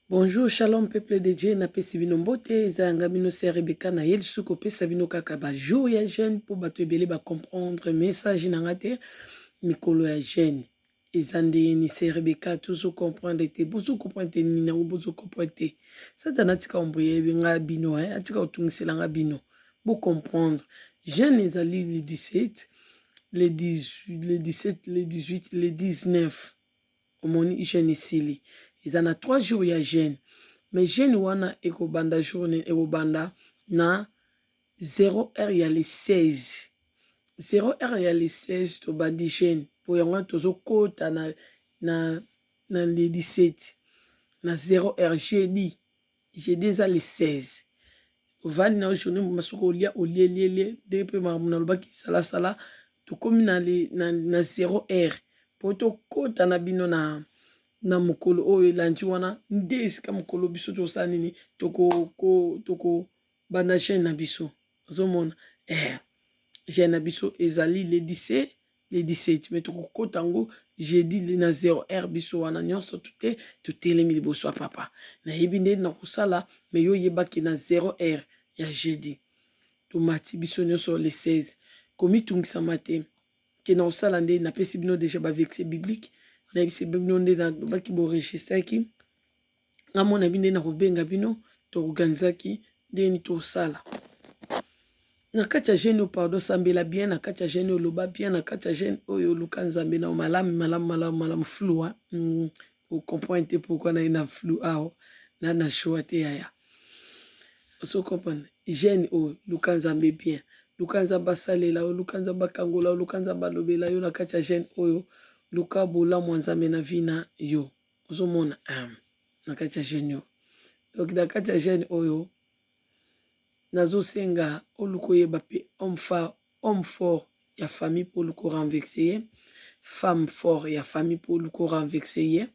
Bonjour, shalom peuple de Dieu, napesi bino mbote, eza yanga bino sœur Rebecca na ye lisusu kopesa bino kaka ba jour ya jeûne mpo bato ebele ba comprendre message na nga te. Mikolo ya jeûne eza ndenge ni sœur Rebecca tozo comprendre te, bozo comprendre te nini yango bozo comprendre te. Satana atika embrouiller nga bino, hein, atika kotungisela nga bino. Bo comprendre. Jeûne ezali le 17, le 18, le 17, le 18, le 19. Omoni jeune esili eza na 3 jours ya jeune, mais jeune wana ekobanda journée ekobanda na 0 heure ya le 16. 0 heure ya le 16 tobandi jeune, po yango wana tozokota na le 17 na 0 heure jeudi. Jeudi eza le 16. Ovandi na yo journée mobimba, soki olia olielielie ndenge mpe makambo nalobaki salasala, tokomi na 0 heure mpo tokɔta na bino na mokolo oyo elandi. Wana nde esika mokolo biso tosala nini, tokobanda jeûne na biso. Ozomona jeûne na biso ezali le 17, le 17, mais tokokɔta yango jeudi na 0 heure. Biso wana nyonso te totelemi liboso ya papa. Nayebi nde na kosala, mais yo oyebaki na 0 heure ya jeudi tomati biso nyonso le 16. Komitungisama te ke na kosala nde napesi bino déjà baverset biblique, nayebisi bino nde nalobaki boregistraki nga mona bi nde na kobenga bino, toorganizaki ndenge tosala na kati ya jeûne oyo. Pardon, sambela bien na kati ya jeûne oyo, loba bien na kati ya jeûne oyo, oluka Nzambe na malamu malamu malamu malamu. Flou ocomprendre te pourquoi naye na flou awa na choix te yaya. Ozo comprendre, jeûne oyo luka Nzambe bien, luka Nzambe asalela yo, luka Nzambe akangola yo, luka Nzambe alobela yo na kati ya jeûne oyo, luka bolamu ya Nzambe na vie na yo. Ozomona na kati ya jeûne oyo, donc na kati ya jeûne oyo nazosenga oluka oyeba mpe homme fort ya famille mpo oluka orenverser ye, femme fort ya famille mpo oluka orenverser ye,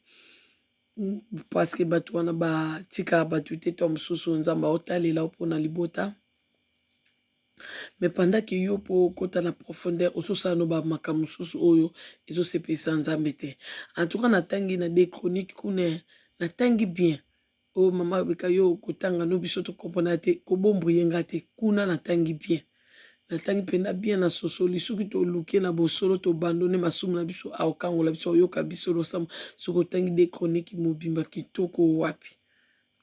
parce que bato wana batikaka bato te. To mosusu Nzambe aotalela mpona libota, mais pendant que yo mpo okota na profondeur, ozosala no bamakambo mosusu oyo ezosepelisa Nzambe te. En tout cas, natangi na 2 Chronique kuna, natangi bien oyo mama Beka yo kotanga no biso tokomprena te, kobombrie nga te. Kuna natangi bien, natangi mpenza bien na sosoli. Soki toluke na bosolo, tobandone masumu na biso, aokangola biso, aoyoka biso losambo. Soki otangi 2 Chronique mobimba kitoko, wapi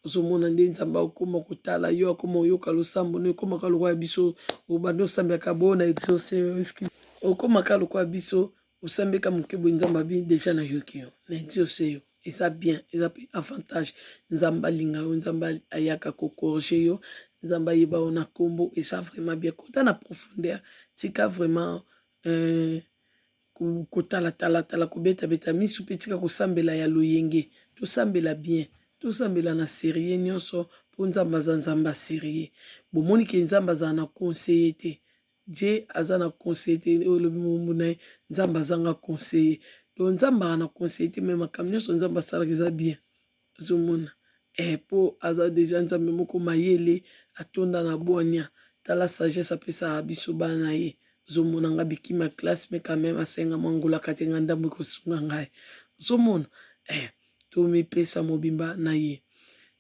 ozomona nde Nzambe akóma kotala yo, akóma oyoka losambo no, ekómaka lokola biso obanda osambelaka bo na exauce, okómaka lokola biso osambeka moke boye, Nzambe abi déjà nayoki yo, na exauce yo. Eza bien, eza mpe avantage. Nzambe alinga yo, Nzambe ayaka kocorriger yo, Nzambe ayeba yo na nkombo. Eza vraiment bien. Kota na profondeur, tika vraiment kotalatalatala, kobetabeta misu mpe tika kosambela ya loyenge. Tosambela bien, tosambela na sérieux nyonso, mpo Nzambe aza Nzambe asérieux. Bomoni ke Nzambe azala na conseiller te, Dieu aza na conseiller te. Oyo olobi mombu na ye, Nzambe azanga conseiller, donc Nzambe aka na conseiller te, mais makambo nyonso Nzambe asalaka eza bien. Ozomona mpo aza déjà Nzambe moko mayele, atonda na bwania. Tala sagesse apesaka biso bana na ye. Ozomona nga bikima classe, mais quand même asenga mwa ngolaka te, nga ndambo ekosunga ngai. Ozomona tomipesa mobimba na ye.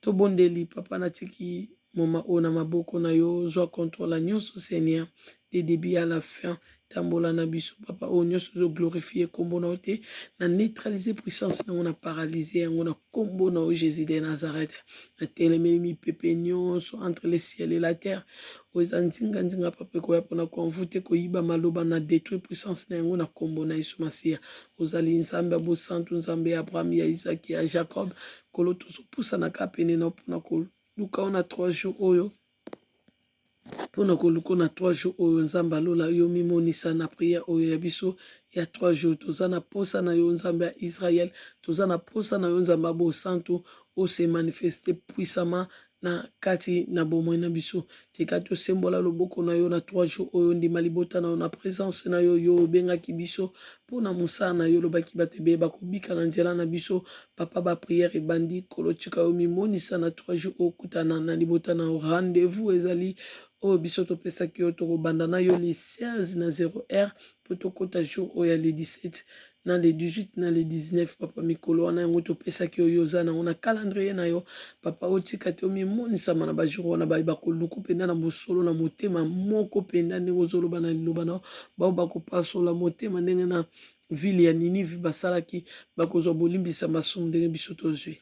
Tobondeli. Papa, natiki moma oyo na maboko na yo, zwa contrôle nyonso, Seigneur, de début à la fin. Tambola na biso, papa. Oyo nyonso ezoglorifie nkombo na yo te, na neutraliser puissance nango, na paralyse yango na nkombo na yo Jésus de Nazareth. Natelemeli mipepe nyonso entre le ciel et la terre oyo eza nzinganzinga, papa, ekoya mpona koenvoûter, koyiba maloba, na détruire puissance na yango na nkombo na Yesu Masiya. Ozali Nzambe ya bosantu, Nzambe ya Abraham, ya Isaki, ya Jacob. Kolo, tozopusanaka pene na mpona koluka yo na 3 jours oyo, mpona koluka na 3 jours oyo. Nzambe alola, yo mimonisa na prière oyo ya biso ya 3 jours. Toza na posa na yo, Nzambe ya Israel, toza na posa na yo, Nzambe ya bosantu, ose manifeste puissamment na kati na bomoi na biso. Tika tosembola loboko na yo na 3 jours oyo. Ndima libota na yo na présence na yo. Yo obengaki biso mpona mosala na yo, olobaki bato ebeye bakobika na nzela na biso. Papa, baprière ebandi. Kolo, tika yo mimonisa na 3 jours oyo, okutana na libota na yo. Rendez-vous ezali oyo biso topesaki yo. Tokobanda na yo le 16 na 0 heure mpo tokɔta jour oyo ya le 17. Na le 18 na le 19, papa, mikolo wana yango topesaki yo, yo oza nango na calendrier na yo, papa. Otika te omimonisama na bajour wana. Baye bakoluku mpenza na bosolo na motema moko mpenza, ndenge ozoloba na liloba na yo, bao bakopasola motema ndenge na ville ya Ninive basalaki, bakozwa bolimbisa masumu ndenge biso tozwi.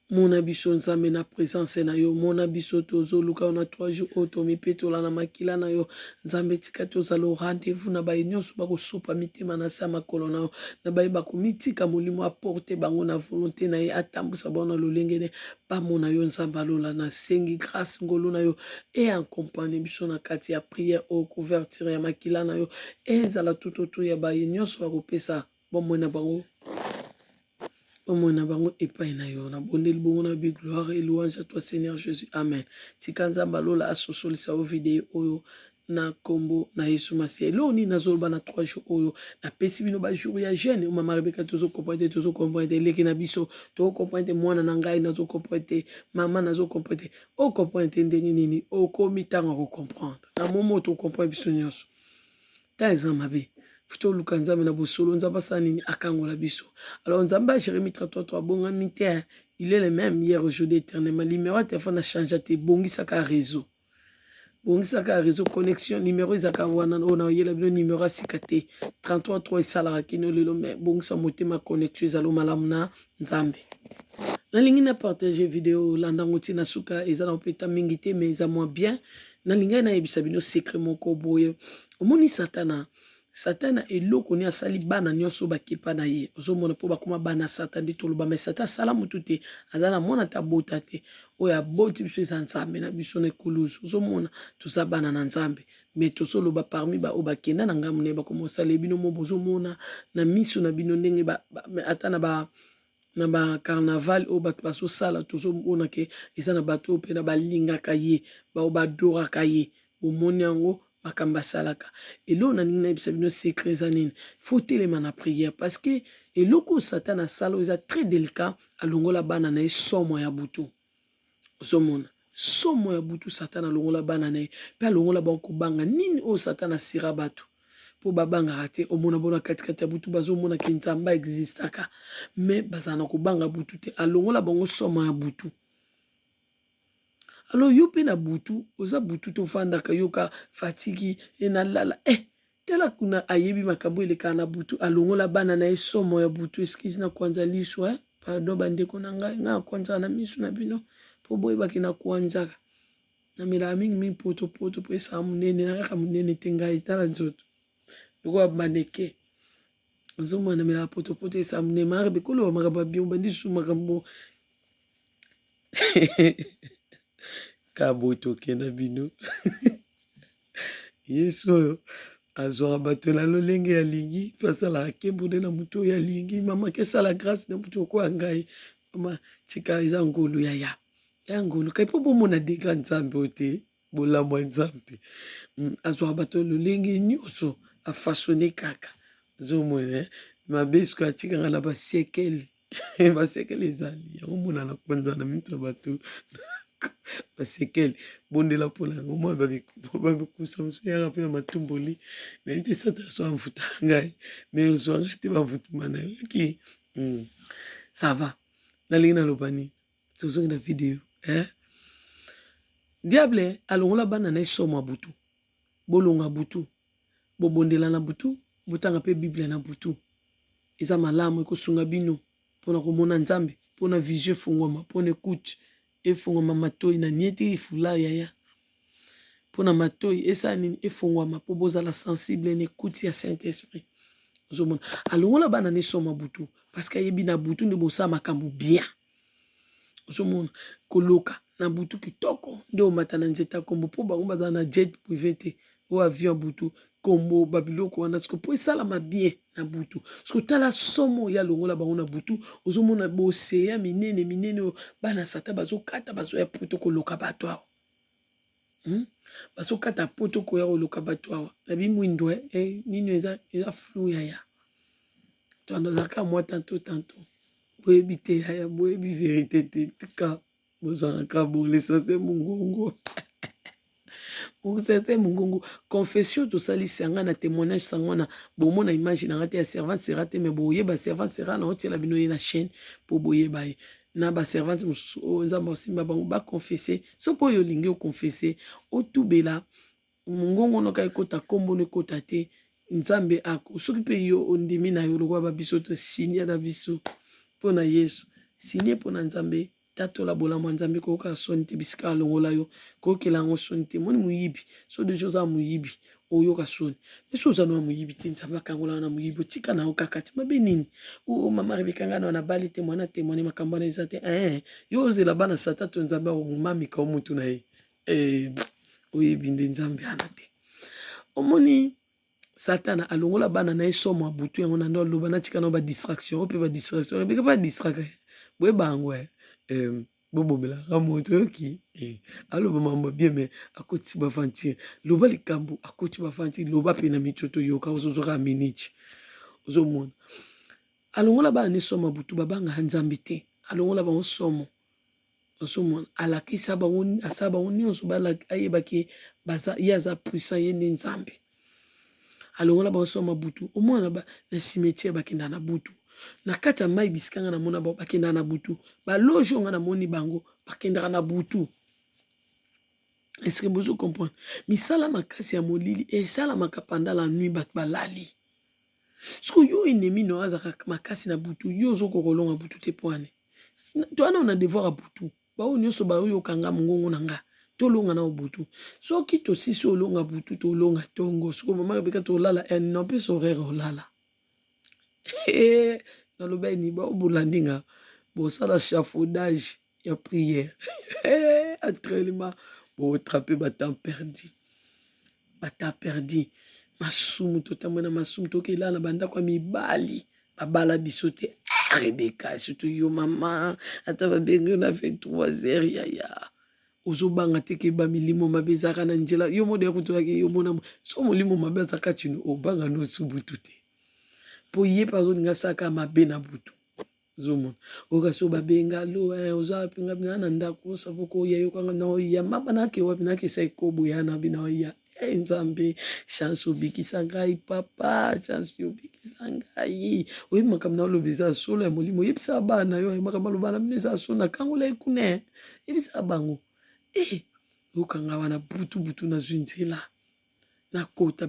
Mona biso, Nzambe, na présence na yo. Mona biso, tozoluka yo na 3 jours oyo, tomipetola na makila na yo, Nzambe. Tika tozala au rendez-vous na baye nyonso bakosopa mitema na se ya makolo na yo, na baye bakomitika Molimo aporte bango na volonté na ye, atambusa bango na lolenge ne bamona yo. Nzambe alola, nasengi grâce, ngolu na yo eaccompagne biso na kati ya prière oyo. Couverture ya makila na yo ezala tout autour ya baye nyonso bakopesa bomoi na bango epai na yo. Nabondeli bongo na bi gloire et louange à toi, Seigneur Jésus, amen. Tika Nzambe alola asosolisa yo video oyo na nkombo na Yesu Masiya. Eloko nini nazoloba na 3 jours oyo napesi bino, bajour ya jeûne? Mama Rebeka, tozocomprendre te, tozocomprendre te. Eleki na biso, tozocomprendre te. Mwana na ngai, nazocomprendre te. Mama, nazocomprendre te. Ocomprendre te ndenge nini? Okomi ntango ya kocomprendre na momo, tocomprendre biso nyonso. Ta eza mabe, futa oluka Nzambe na bosolo. Nzambe asala nini? Akangola biso. Alors Nzambe ya Jérémie 33 abongami te, il est le même hier, aujourd'hui, éternellement. Numéro ya telefone achange te, ebongisaka réseau, bongisaka réseau, connexion. Numéro ezalaka wana oyo nayela bino, numéro ya sika te. 33 3 esalaka kino lelo, mais bongisa motema, connexion ezala malamu na Nzambe. Nalingi na partage video, olanda yango ntina suka. Eza na opeta mingi te, mais eza mwa bien. Nalingai nayebisa bino secret moko boye. Omoni Satana, Satana eloko nini asali? Bana nyonso bakepa na ye, ozomona, mpo bakóma bana Satan. Nde toloba, mais Satan asala motu te, aza na mwana te, abota te. Oyo aboti biso eza Nzambe na biso na ekuluzu. Ozomona, toza bana na Nzambe, mais tozoloba parmi baoyo bakenda na ngambo na ye, bakoma osala bino mo. Bozomona na miso na bino ndenge ata na bacarnaval oyo bato bazosala, tozomona ke eza na bato oyo mpena balingaka ye, bao badoraka ye. Bomoni yango, makambo asalaka. Eloko nalingi nayebisa bino, secret eza nini? Faut telema na prière, parce que eloko oyo Satan asala oyo eza très délicat. Alongola bana na ye somo ya butu. Ozomona somo ya butu, Satan alongola bana na ye mpe alongola bango kobanga. Nini oyo Satan asira bato mpo babangaka te? Omona bona katikati ya butu, bazomona ke Nzambe existaka, mais bazala na kobanga butu te. Alongola bango somo ya butu. Alors yo mpe na butu, oza butu, tovandaka, yoka fatiki e nalala. Tala kuna, ayebi makambo elekaka na butu. Alongola bana na ye somo ya butu. Excuse na kwanza liso, eh? Pardon bandeko na ngai, ngai akwanzaka na miso na bino mpo boyebaki na kwanzaka. Namelaka mingimingi potopoto mpo esaka monene na kaka monene te. Ngai tala nzoto lokola maneke, ozomona, namelaka potopoto esaka monene. Mare bekoloba makambo ya bino, bandi susu makambo ka boye. Tokenda bino, Yesu oyo azwaka bato na lolenge alingi, mpe asalaka nkembo nde na motu oyo alingi. Mama, kesala grâce na motu okoya ngai. Mama, tika, eza ngolu yaya, ya ngolu kai mpo bomona dega Nzambe oyo te, bolamu ya Nzambe. Azwaka bato lolenge nyonso, afaçonne kaka. Ozomona mabe sikoyo, atikanga na basiekele, basekele ezali yango. Monana kwanza na miso ya bato, basekele bondela mpona yango. Mwa bamikusa mosu yaka mpe ya matumboli, nayebi te. Sata so amvuta ngai, mais ozwa ngai te, bavutuma na yo oki. Ça va, nalingi naloba nini? Tozongi na video, eh? Diable alongola bana na ye somo ya butu. Bolonga butu, bobondela na butu, botanga mpe Bible na butu. Eza malamu, ekosunga bino mpona komona Nzambe, mpona vision efungwama, mpona écoute efungwama, matoi na nieti efula yaya, mpona matoi esala nini? Efungwama, mpo bozala sensible na écoute ya Saint Esprit. Ozomona, alongola bana na esoma butu, parce que ayebi na butu nde bosala makambo bien. Ozomona, koloka na butu kitoko nde omata na nzete ya kombo, mpo bango bazala na jet privé te, oyo avion ya butu, kombo babiloko wana. Siko mpo esalama bien na butu, siko tala somo ya longola bango na butu. Ozomona boseya minene minene oyo bana Satan bazokata, bazoya poto koloka bato awa, Bazokata poto koya koluka bato awa na bimwindo, eh, nini eza flou yaya. To azalaka mwa tanto tanto, boyebi te yaya, boyebi vérité te. Tika, bozalaka bon, l'essentiel mongongo. Certain mongongo confession tosalisi yanga na témoignage sango wana bomona image na nga te ya servante sera te me boyeba servante sera na otiela bino ye na chaîne mpo boyeba ye na baservante mosusu oyo nzambe osimba bango baconfesse soki oyo olingi oconfesse otubela mongongo noka ekota nkombo no ekota te nzambe ako soki mpe yo ondimi na yo lokola babiso tosinia na biso mpo na yesu sinie mpo na nzambe Tatola bolamu ya Nzambe, koyoka soni te bisika alongola yo, koyokela yango soni te. Moni moyibi, so deja oza moyibi, oyoka soni. Mais so oza na moyibi te, Nzambe akangola na moyibi, otika na yo kaka te. Mabe nini? Oh mama Rebecca nga na nabali te, mwana témoigner makambo wana eza te. Eh, yo ozela bana Satan to Nzambe akomamika yo mutu na ye. Eh, oyebi nde Nzambe ana te. Omoni Satana alongola bana na ye somo ya butu yango na ndo aloba natika na ba distraction oyo mpe ba distraction rebeka ba distraka boyeba yango eh, eh, bobomelaka moto oyoki eh, aloba mambo bien me akoti baventure loba likambo akoti baventure loba mpe na micho toyoka ozozwaka miniti ozomona alongola bana ne somo ya butu babangaka nzambe te alongola bango somo Ozomona alakisa bango asala bango nyonso ayeba ke baza ye aza puissant ye nde nzambe alongola bango so mabutu omona na, na cimetière bakenda na butu na kati ya mai bisika nga namona bango bakendaka na butu baloge oyo nga namoni bango bakendaka na butu eske bozo comprendre misala makasi ya molili esalamaka pendant la nuit bato balali sikoyo yo ennemi na yo azalaka makasi na butu yo ozokoka kolonga butu te mpo ane toa nao na devoir ya butu baoyo nyonso baoyoka nga mongongo na nga tolonga nao butu soki tosisi olonga butu tolonga tongo sikoyo mama rebeka tolala eh, non mpe horaire olala eh, naloba ni bao bolandi nga bosala chafaudage ya prière eh, entraînement botrape batemps perdu batemps perdu masumu totambwe na masumu tokelala na bandako ya mibali babala biso te ah, rebeka surtout yo mama ata babengi yo na 23 heures yaya ozobanga te ke bamilimo mabe ezalaka na nzela yo modo ya kutu yo mona so molimo mabe aza kati no obanga nosu butu te mpo ye mpe azolinga asalaka mabe na butu ozomona oyoka so babenga alo eh, oza wapi nga bina na ndako osavoko oya yokanga na oya mama nake wapi nakesa ekobo ya na bina oya e nzambe chance obikisa ngai papa chance obikisa ngai oyebi makambo na oloba eza solo ya molimo oyebisa bana yo makambo aloba na bino eza solo nakangola ye kuna eh. yebisa bango e eh, okanga wana butu butu nazwi nzela nakota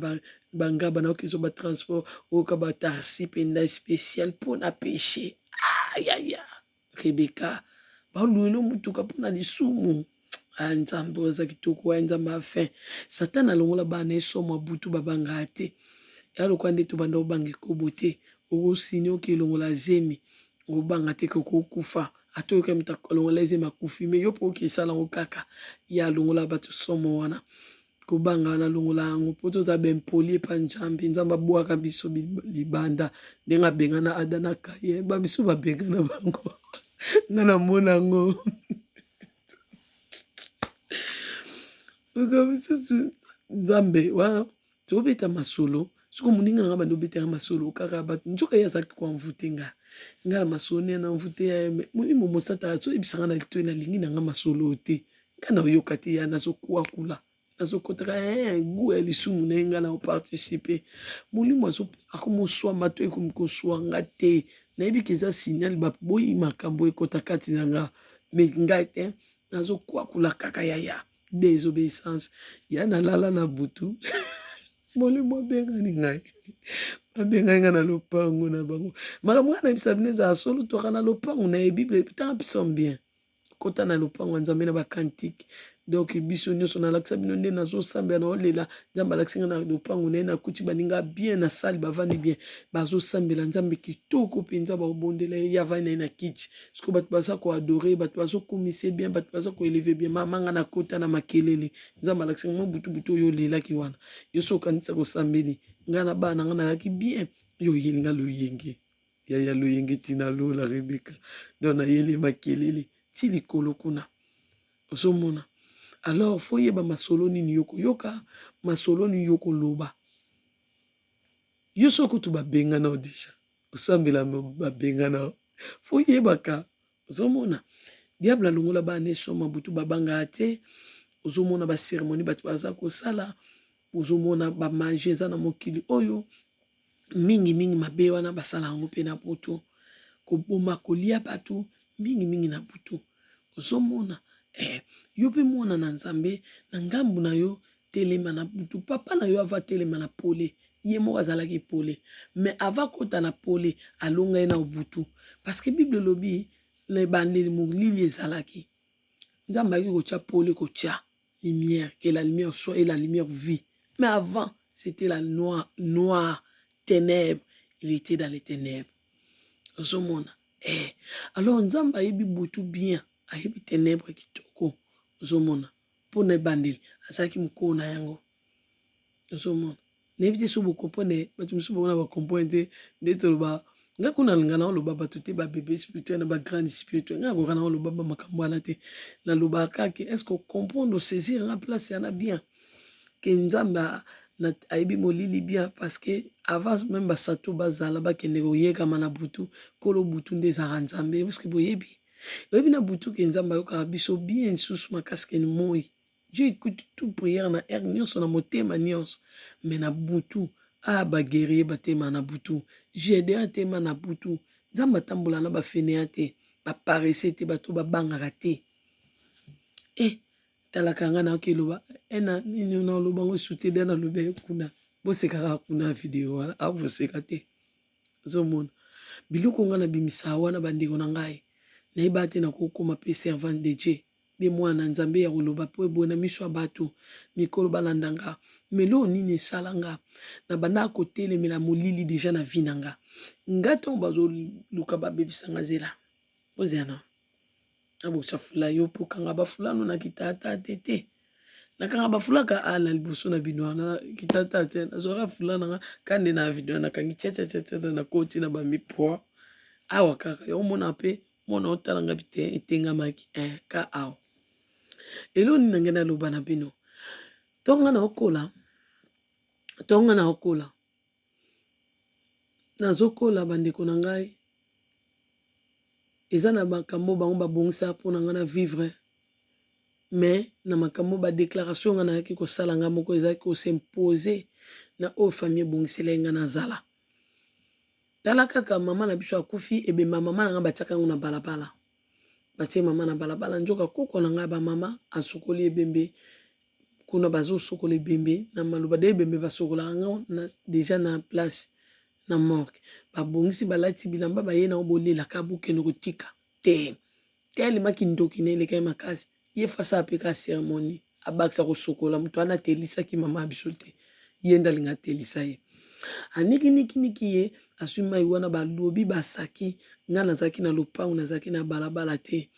bangaba nayoki ezwa batransport oyoka batarsi mpenza spécial mpo na péché ayaya ah, Rebecca baluelo motuka mpo na lisumu ah, nzambe oyo aza kitoko aya nzambe afin satana alongola bana ye somo ya butu babangaka te ya lokola nde tobanda obanga ekobo te okosini oke elongola zemi obanga te ke okokufa ata oyoka moto alongola zemi akufi me yo mpo oke esala yango kaka ye alongola bato somo wana Kobanga wana longola yango po toza ba impoli epa Nzambe. Nzambe abwaka biso libanda ndenge abengana Ada na Caïn, ba misusu babengana bango nga namona yango misusu Nzambe wana tobeta masolo soko moninga na nga bandi obetaka masolo kaka bato nzoka ye azalaki koenvoute nga nga na masolo ne na envoute ya ye molimo mosata azoyebisa nga na litoi nalingi na nga masolo te nga na oyoka te ya nazokwakula nazokotaka eh, gu ya lisumu na ye nga na oparticipe molimo akomoswa mato ekomi koswa nga te nayebi ke eza signal baboyi makambo ekota kati na nga me ngai te nazokwakula kaka yaya desobéissance ya nalala na butu molimo abengani ngai babengani ngai na lopango na bango makambo ngai nayebisa bino ezala solo toka na lopango na ye bible tanga psaume bien kota na lopango ya nzambe na bakantike donc biso nyonso nalakisa bino nde nazosambela naolela nzambe alakisi nga na lopango na ye nakuti baninga bien na sale bavandi bien bazosambela nzambe kitoko mpenza baobondela ye ye avandi na ye na kiti sikoyo bato baza koadore bato bazokumisa bien bato baza koeleve bien mama nga nakota na makelele nzambe alakisi nga mwa butubutu oyo olelaki wana yo so okanisa kosambeli nga na bana nga nayaki bien yo oyeli nga loyenge yaya loyenge ti na lola rebeka donc nayeli makelele ti likolo kuna ozomona alors fo yeba masolo nini yo koyoka masolo nini yo koloba yo so kutu babengana yo deja osambela babengana yo fo yebaka ozomona diable alongola bana esoma butu babangaka te. Ozomona ba cérémonie bato baza kosala, ozomona ba magie eza na mokili oyo mingi mingi mabe wana basala yango mpe na butu, koboma kolia bato mingi mingi na butu. Ozomona eh, yo mpe mwana na Nzambe na ngambu na yo telema na butu. Papa na yo ava telema na pole, ye moko azalaki pole, mais ava kota na pole alonga ye na butu, parce que Bible elobi na ebandeli molili ezalaki. Nzambe ayaki kotia pole, kotia lumière, que la lumière soit et la lumière vit. Mais avant, c'était la noire, noire, ténèbres. Il était dans les ténèbres. Ozomona. Eh. Alors Nzambe ayebi butu bien, ayebi ténèbres kitoko. Ozomona. Mpo na ebandeli, azalaki mokolo na yango. Ozomona. Nayebi te soki bocomprendre, bato mosusu bakona bacomprendre te nde toloba. Nga kuna nalinga na oloba bato te, babebe spirituel na bagrande spirituel, nga nakoka na oloba bamakambo wana te. Nalobaka kaka est ce que ocomprendre, osaisir nga place yana bien ke Nzambe ayebi molili bien, parce que avant même basato bazala bakende koyekama na butu, kolo butu nde ezalaka Nzambe. Parce que boyebi, oyebi na butu ke Nzambe ayokaka biso bien lisusu makasi ke moi. Dieu écoute toute prière na heure nyonso, na motema nyonso, mais na butu a baguerrier batema na butu, Gédéon atema na butu. Nzambe atambola na bafainéants te, baparesseux te, bato babangaka te. E talaka nga nayoki eloba ena nini na oloba ngo sute de nalobi kuna, bosekaka kuna video wana, aboseka te. Ozomona biloko nga nabimisa wana, bandeko na ngai, nayeba te nakokoma mpe servante de Dieu mpe mwana Nzambe ya koloba mpo eboye na miso ya bato mikolo balanda nga. Melo nini esala nga na banda kotelemela molili deja na vie na nga? Nga ntango bazoluka babebisa nga, zela ozela na nabosa fula yo mpo kanga bafulano na kitata te te, nakanga bafulaka a na liboso na bino wana kitata te. Nazwaka fula nanga kande na video, nakangi tiatiatiatia, nakoti na bamipoi awa kaka yo omona mpe mona otala nga te etengamaki eh, ka awa. Eloko nini na ngai naloba na bino? Ntongo nga naokola, ntongo nga naokola, nazokola, bandeko na ngai, eza na makambo bango babongisa mpona nga na vivre, mais na makambo badéclaration nga nayaki kosala nga moko ezalaki kos'imposer na oyo famille ebongiselaki nga nazala. Tala kaka, mama na biso akufi, ebemba mama na nga batiaka yango na balabala. Batie mama na balabala, nzoka koko na ngai bamama asokoli ebembe kuna. Bazosokola ebembe na maloba de ebembe basokolaka yango deja na place na morgue. Babongisi, balati bilamba, baye nango, bolelaka, bokende kotika te. Telema kindoki na elekaki makasi. Ye fasa apeka cérémonie, abakisa kosokola moto wana atelisaki mama ya biso te, ye nde alinga atelisa ye. Anikiниkiniki ye, azwi mai wana, balobi basaki. Nga nazalaki na lopango, nazalaki na balabala te.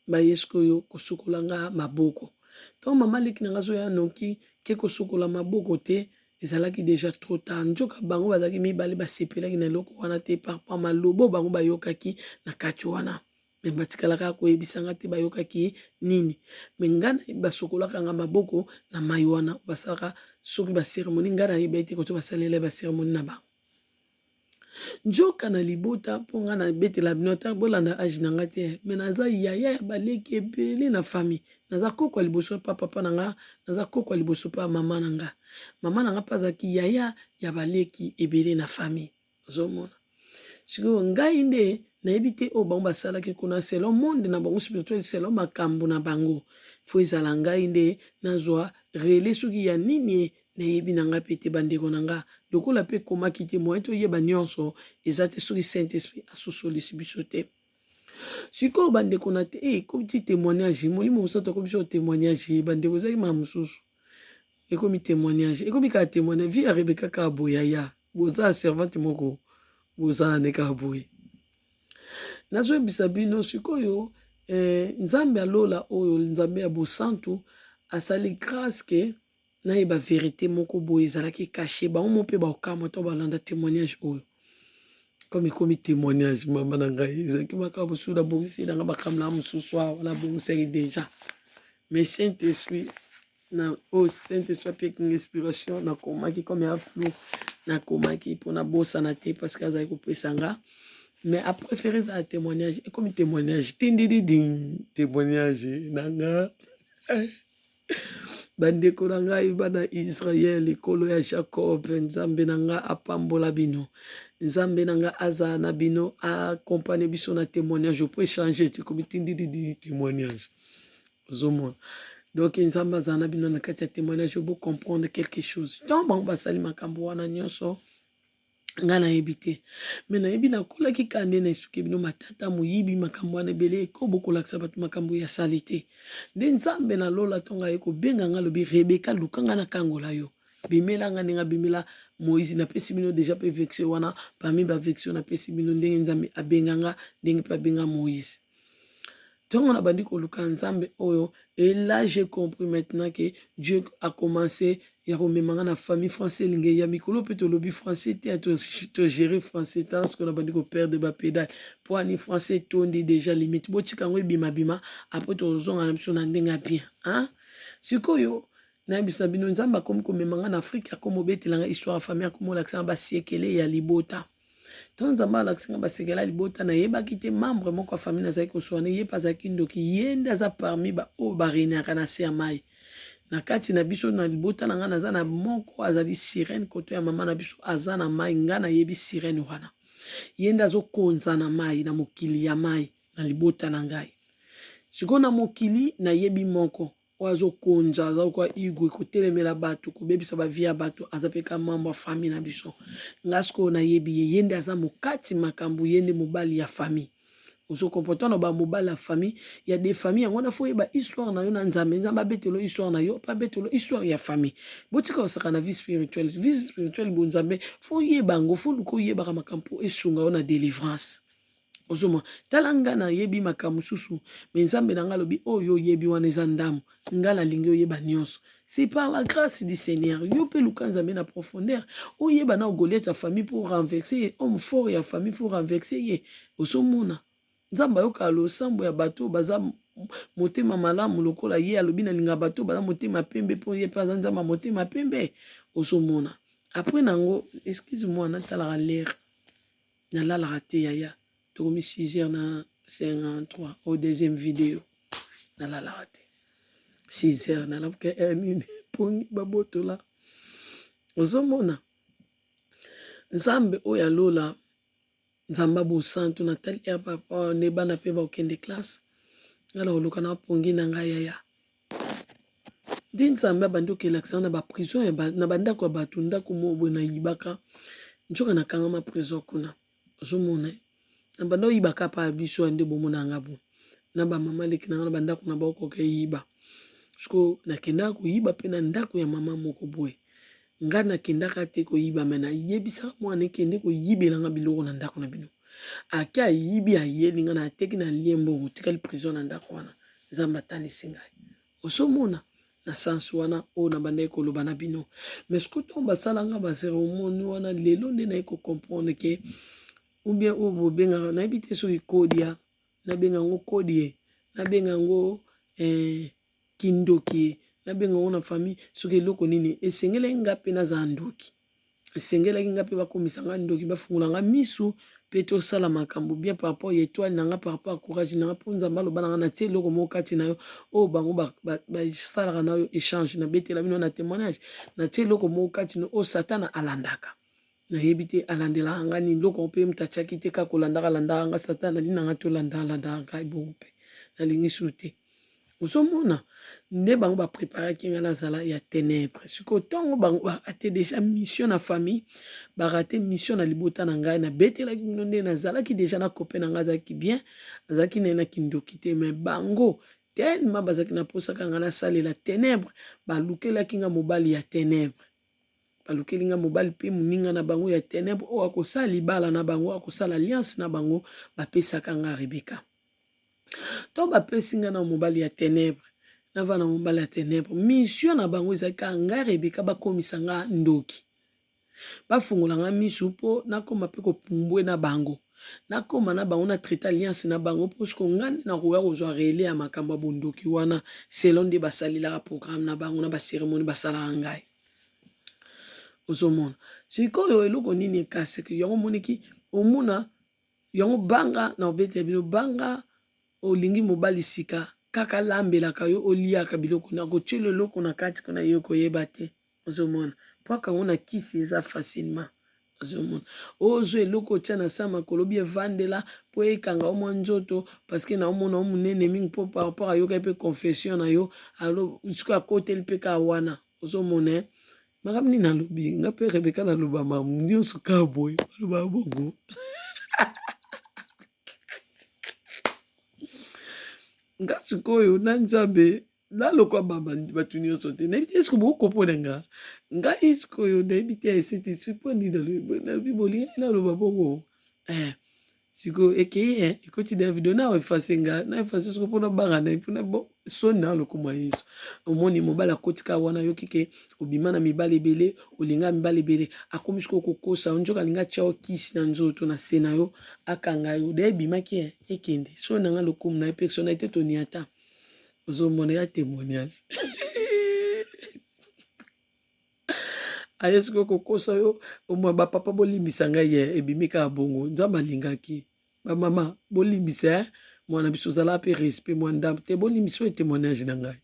Baye sikoyo kosukola nga maboko. Ntango mama leki na nga azoya noki ke kosukola maboko te, ezalaki deja trop tard. Nzoka bango bazalaki mibale, basepelaki na eloko wana te par rapport malobo bango bayokaki na kati wana, mais batikalaka koyebisa nga te bayokaki nini. Mais nga basokolaka nga maboko na mai wana basalaka soki bacérémonie. Nga nayeba ete koto basalela bacérémonie na bango. Nzoka na libota, mpo nga nabetela bino ata bolanda age na nga te, mais naza yaya ya baleki ebele na famille. Naza koko ya liboso pa papa na nga, naza koko ya liboso pa mama na nga. Mama na nga mpe azalaki yaya ya baleki ebele na famille. Ozomona sikoyo ngai nde nayebi te oyo bango basalaki kuna selon monde na bango spirituel, selon makambo na bango. Fo ezala ngai nde nazwa relais soki ya nini, nayebi na ngai mpe te. Bandeko na nga, lokola mpe ekomaki te, moyen toyeba nyonso eza te soki Saint Esprit asusolisi biso te. Sikoyo bandeko na te, ekomi ti témoignage. Molimo Mosantu akomi biso témoignage. Bandeko, ezalaki mama mosusu, ekomi témoignage, ekomi kaka témoignage. Vie ya Rebeka kaka boyaya, boza servante moko, bozala ne kaka boye. Nazoyebisa bino sikoyo eh, Nzambe alola oyo, Nzambe ya bosantu asali grâce ke nayeba vérité moko boye ezalaki caché. Bango mo mpe baokamwa to balanda témoignage oyo comme ekomi témoignage. Mama na ngai, ezalaki makambo mosusu nabongisi nanga, makambo na mosusu awa nabongisaki déjà, mais Saint Esprit na oyo Saint Esprit apiaki inspiration, nakomaki comme ya flou, nakomaki mpona bosana te, parce que azali kopesa nga. Mais apréféré ezala témoignage, ekomi témoignage tindididin, témoignage na nga. Bandeko na ngai bana Israël, ekolo ya Jacob, Nzambe na ngai apambola bino. Nzambe na ngai azala na bino, accompagne biso na témoignage. Po échanger te komi tindididi témoignage. Ozomona. Donc Nzambe azala na bino na kati ya témoignage, bo comprendre quelque chose. Ntango bango basali makambo wana nyonso, nga nayebi te, me nayebi nakolaki kaka nde na explike bino matata moyibi makambo wana ebele eko bokolakisa bato makambo ya sali te. Nde Nzambe na lola ntongo aye kobenga nga, alobi Rebeka, luka nga nakangola yo, bimela nga ndenge abimela Moïse. Napesi bino deja mpe vexe wana, parmi bavexe napesi bino ndenge Nzambe abenga nga, ndenge mpe abenga Moïse. Ntongo nabandi koluka Nzambe oyo, et là j'ai compris maintenant que Dieu a commencé ya komema nga na famille français elingi ya mikolo mpe tolobi français te, togere français. Tala sikoyo nabandi koperdre bapédale mpo ani français etondi déjà limite. Botika yango ebimabima, après tozonga na biso na ndenge ya bien, hein? Sikoyo nayebisa bino, Nzambe akomi komema nga na Afrike, akomi obetela nga histoire ya famille, akomi olakisa nga basiekele ya libota. Ntango Nzambe alakisi nga basekele ya libota, nayebaki te membre moko ya famille nazalaki koswana, ye mpe azalaki ndoki. Ye nde aza parmi baoyo baregnaka na se ya mai na kati na biso. Na libota na ngai naza na moko azali sirène, koto ya mama na biso aza na mai. Ngai nayebi sirène wana, ye nde azokonza na mai, na mokili ya mai na libota na ngai. Sikoyo na mokili nayebi moko oyo azokonza, aza lokola igwe, kotelemela bato, kobebisa bavie ya bato, aza mpe ka membre ya famille na biso. Nga sikoyo nayebi ye, ye nde aza mokati makambo, ye nde mobali ya famille. Ozokomprendre na bamobali ya famille ya de famille yango wana, fo oyeba histoire na yo na Nzambe. Nzambe abetelo histoire na yo mpe abetelo histoire ya famille. Botika kosaka na vie spirituelle. Vie spirituelle, bonzambe, fo oyeba yango, fo luka oyebaka makambo mpo esunga yo na délivrance. Ozomona, tala, nga nayebi makambo mosusu, me Nzambe na nga alobi oyo oyebi wana eza ndambo, nga nalingi oyeba nyonso. C'est par la grâce du Seigneur. Yo mpe luka Nzambe na profondeur, oyeba na Goliath ya famille pour renverser ye, homme fort ya famille pour renverser ye. Ozomona, Nzambe ayokaka losambo ya bato baza motema malamu lokola ye. Alobi nalinga bato baza motema pembe, mpo ye mpe aza Nzambe ya motema pembe. Ozomona, après nango, excuse moi, natalaka l'heure, nalalaka te yaya. Tokomi 6 heures na 53 au deuxième vidéo, nalalaka te. 6 heures nalamuka heure nini, pongi babotola. Ozomona, Nzambe oyo alola, Nzambe abosantu. Natali heure, papa nde bana mpe bakokende classe, nga na koluka na pongi na ngai yaya. Nde Nzambe abandi okelakisa na baprison, na bandako ya bato. Ndako moko boye nayibaka, nzoka nakangama prison kuna. Ozomona, na banda oyibaka pa ya biso nde bomona nga boye na bamama leki na nga na bandako na baokoka eyiba. Siko nakendaka koyiba mpe na ndako ya mama moko boye. Nga nakendaka te koyiba, me nayebisaka mwana ekende koyibelanga biloko na ndako na bino. Ake ayibi, ayeli nga, na ateki, na lie mbongo, tikali prison na ndako wana. Nzambe atalisi ngai. Ozomona na sens wana oyo nabandaki koloba na bino. Mais sikoyo ntango basalanga baceremonie wana, lelo nde naye kocomprendre ke ou bien oyo bobengaka, nayebi te soki kodia, nabenga yango kodie, nabenga yango kindoki, nabenga yango na famille soki eloko nini. Esengelaki nga mpe nazala ndoki, esengelaki nga mpe bakomisa nga ndoki, bafungola nga misu mpe tosala makambo bien par rapport ya étoile na nga, par rapport ya courage na nga, mpo Nzambe aloba na nga natie eloko moko kati na yo oyo bango basalaka na yo échange. Nabetela bino na témoignage, natie eloko moko kati na oyo Satana alandaka. Nayebi te alandelaka nga nini, eloko mpe moto atiaki te, kaka kolandaka, alandaka nga. Satana alingi na nga te, olandaka, alandaka ngai bongo mpe nalingi su te. Ozomona nde bango bapreparaki nga nazala ya ténèbre. Sikoyo ntango bango barate déjà mission na famille, barate mission na libota na ngai, nabetelaki bino nde nazalaki déjà na copain na ngai, azalaki bien, azalaki naye na kindoki te. Mais bango tellement bazalaki na mposaka ngai nasalela ténèbre, balukelaki nga mobali ya ténèbre, balukeli nga mobali mpe moninga na bango ya ténèbre oyo akosala libala na bango, akosala alliance na bango. Bapesaka nga Rebeka. To bapesi nga na mobali ya ténèbre, nava na mobali ya ténèbre. Mission na bango ezalaki kaka ngai Rebeka bakomisa nga ndoki, bafungola nga misu mpo nakóma mpe kopumbwe na bango, nakóma na bango na traité alliance na bango, mpo siko nga nde nakoya kozwa relais ya makambo ya bondoki wana, selon nde basalelaka programme na bango na bacérémonie basalaka ngai. Ozomona sikoyo eloko nini ekaseke yango omoniki, omona yango banga na obetela bino banga. Olingi mobali sika. Kaka alambelaka yo oliaka biloko na kotyela eloko na kati kuna yo koyeba te. Ozomona po akango na kisi eza facilement. Ozomona ozwa eloko otya na sa makolo bi evandela mpo ekanga yo mwa nzoto parce que na omona yo monene mingi mpo par rapport ayokaki mpe confession na yo sikoyo akoteli mpe kaka wana. Ozomona eh? Makambo nini nalobi nga mpe Rebeka naloba makambo nyonso kaka boye baloba bongo. Nga sikoyo na Nzambe nalokwa bato nyonso te, nayebi te eske bokopona nga ngai sikoyo nayebi te esete mpo nini nalobi bolingai naloba bongo eh. Sikoyo ekei eh, ekoti na video na efase nga na efase sikoyo mpona banga na mpona bo soni na lokumu ya Yesu. Omoni mobali akoti kaka wana ayoki ke obima na mibali ebele, olinga mibali ebele, akomi sikoyo kokosa yo, nzoka alingi atia yo kisi na nzoto na se na yo akanga yo. Daye ebimaki eh, ekende soni na nga lokumu na ye personnalité toniata ozomona ya témoignage aye sikoyo kokosa yo omwa bapapa bolimbisa ngai ye ebimi kaka bongo nzambe alingaki bamama bolimbisa eh? mwana biso ozala mpe respect mwa ndambo te bolimbisa oyo témoignage na ngai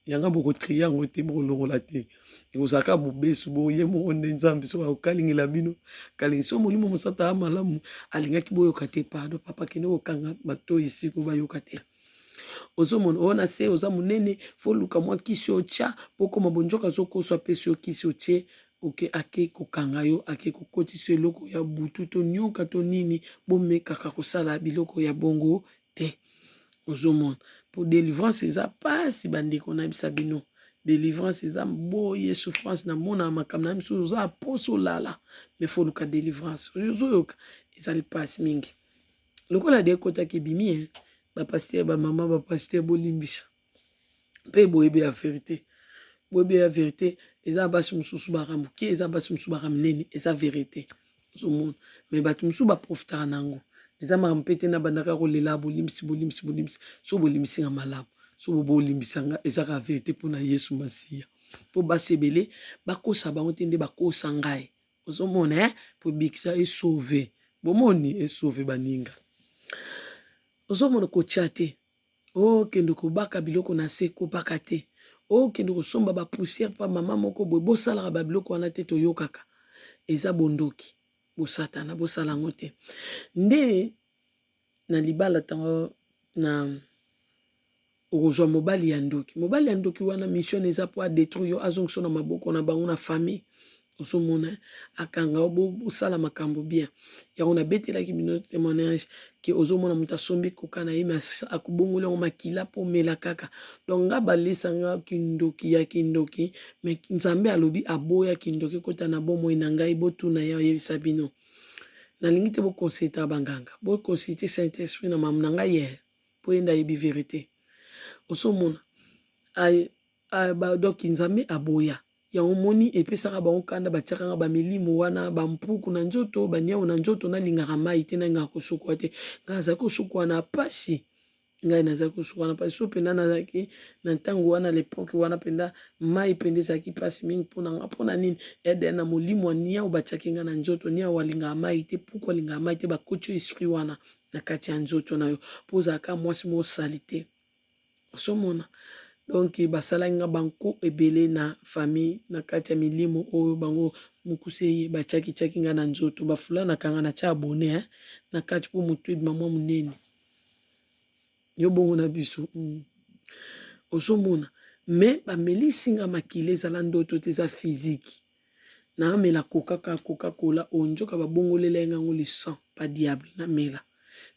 yanga bokotrie yango te bokolongola te ekozala kaka mobesu boye moko nde nzambe soki akokalingela bino kalingi so molimo mosata ya malamu alingaki boyoka te pardon papa kende kokanga matoi siko bayoka te ozomona oyo na se oza monene fo luka mwa kisi otya mpo okoma bonjoka azokoso apesi yo kisi otie oke ake kokanga yo ake kokotisa eloko ya butu to nyoka to nini bomekaka kosala biloko ya bongo te ozomona mpo delivrance eza mpasi bandeko nayebisa bino delivrance eza boye souffrance namona makambo na misusu oza mposa olala me foluka delivrance ozoyoka ezali mpasi mingi lokola de ekotaki ebimi eh, ba pasteur ba mama ba pasteur bolimbisa mpe boyebi ya verite boyebi ya verite eza basi mosusu baka moke eza basi mosusu baka minene eza verite ozomona me bato mosusu baprofitaka na yango eza makambo mpe te nabandaka kolela bolimbisi bolimbisi bolimbisi so bolimbisi nga malamu so bobolimbisa nga eza kaka verite mpo na Yesu Masiya mpo basi ebele bakosa bango te nde bakosa ngai ozomona eh? po ebikisa esauve bomoni esauve baninga ozomona kotya te okende kobaka biloko na se kobaka te okende kosomba bapoussière mpa mama moko boye bosalaka babiloko wana te toyokaka eza bondoki bosatana bosala yango te nde na libala ntango na okozwa mobali ya ndoki mobali ya ndoki wana mission eza mpo adétruire yo azongisa na maboko na bango na famille ozomona akanga yo bosala makambo bien yango nabetelaki bino témoignage ke ozomona moto asombi koka na ye me akobongoli yango makila mpo omela kaka donc nga balesanga kindoki ya kindoki me Nzambe alobi aboya kindoki ekota na bomoi na ngai botuna ye ayebisa bino nalingi te boconsulte banganga boconsulte Saint Esprit na mamu na ngai ye mpo ye nde ayebi vérité ozomona donc Nzambe aboya yango moni epesaka bango kanda batiaka nga bamilimo wana bampuku na nzoto baniau na nzoto nalingaka mai te nalingaka kosukwa te ngai nazalaki kosukwa na pasi ngai nazalaki kosukwa na pasi so mpenza nazalaki na ntango wana lepoke wana mpenza mai mpenza ezalaki mpasi mingi mpona nga mpona nini ede na molimo ya niau batiaki nga na nzoto niau alingaka mai te puku alingaka mai te bakoti yo esprit wana na kati ya nzoto na yo mpo ozalaka mwasi mosali te ozomona donc basalaki nga banko ebele na famille na kati ya milimo oyo bango mokuse ye batiaki tiaki nga na nzoto bafula na kanga na tia abone eh, na kati mpo motu ebima mwa monene yo bongo na biso. Ozomona me bamelisi nga makila ezala ndoto te eza physique naamela kokaka Coca-Cola oyo nzoka babongolela ye ngango le sang pa diable namela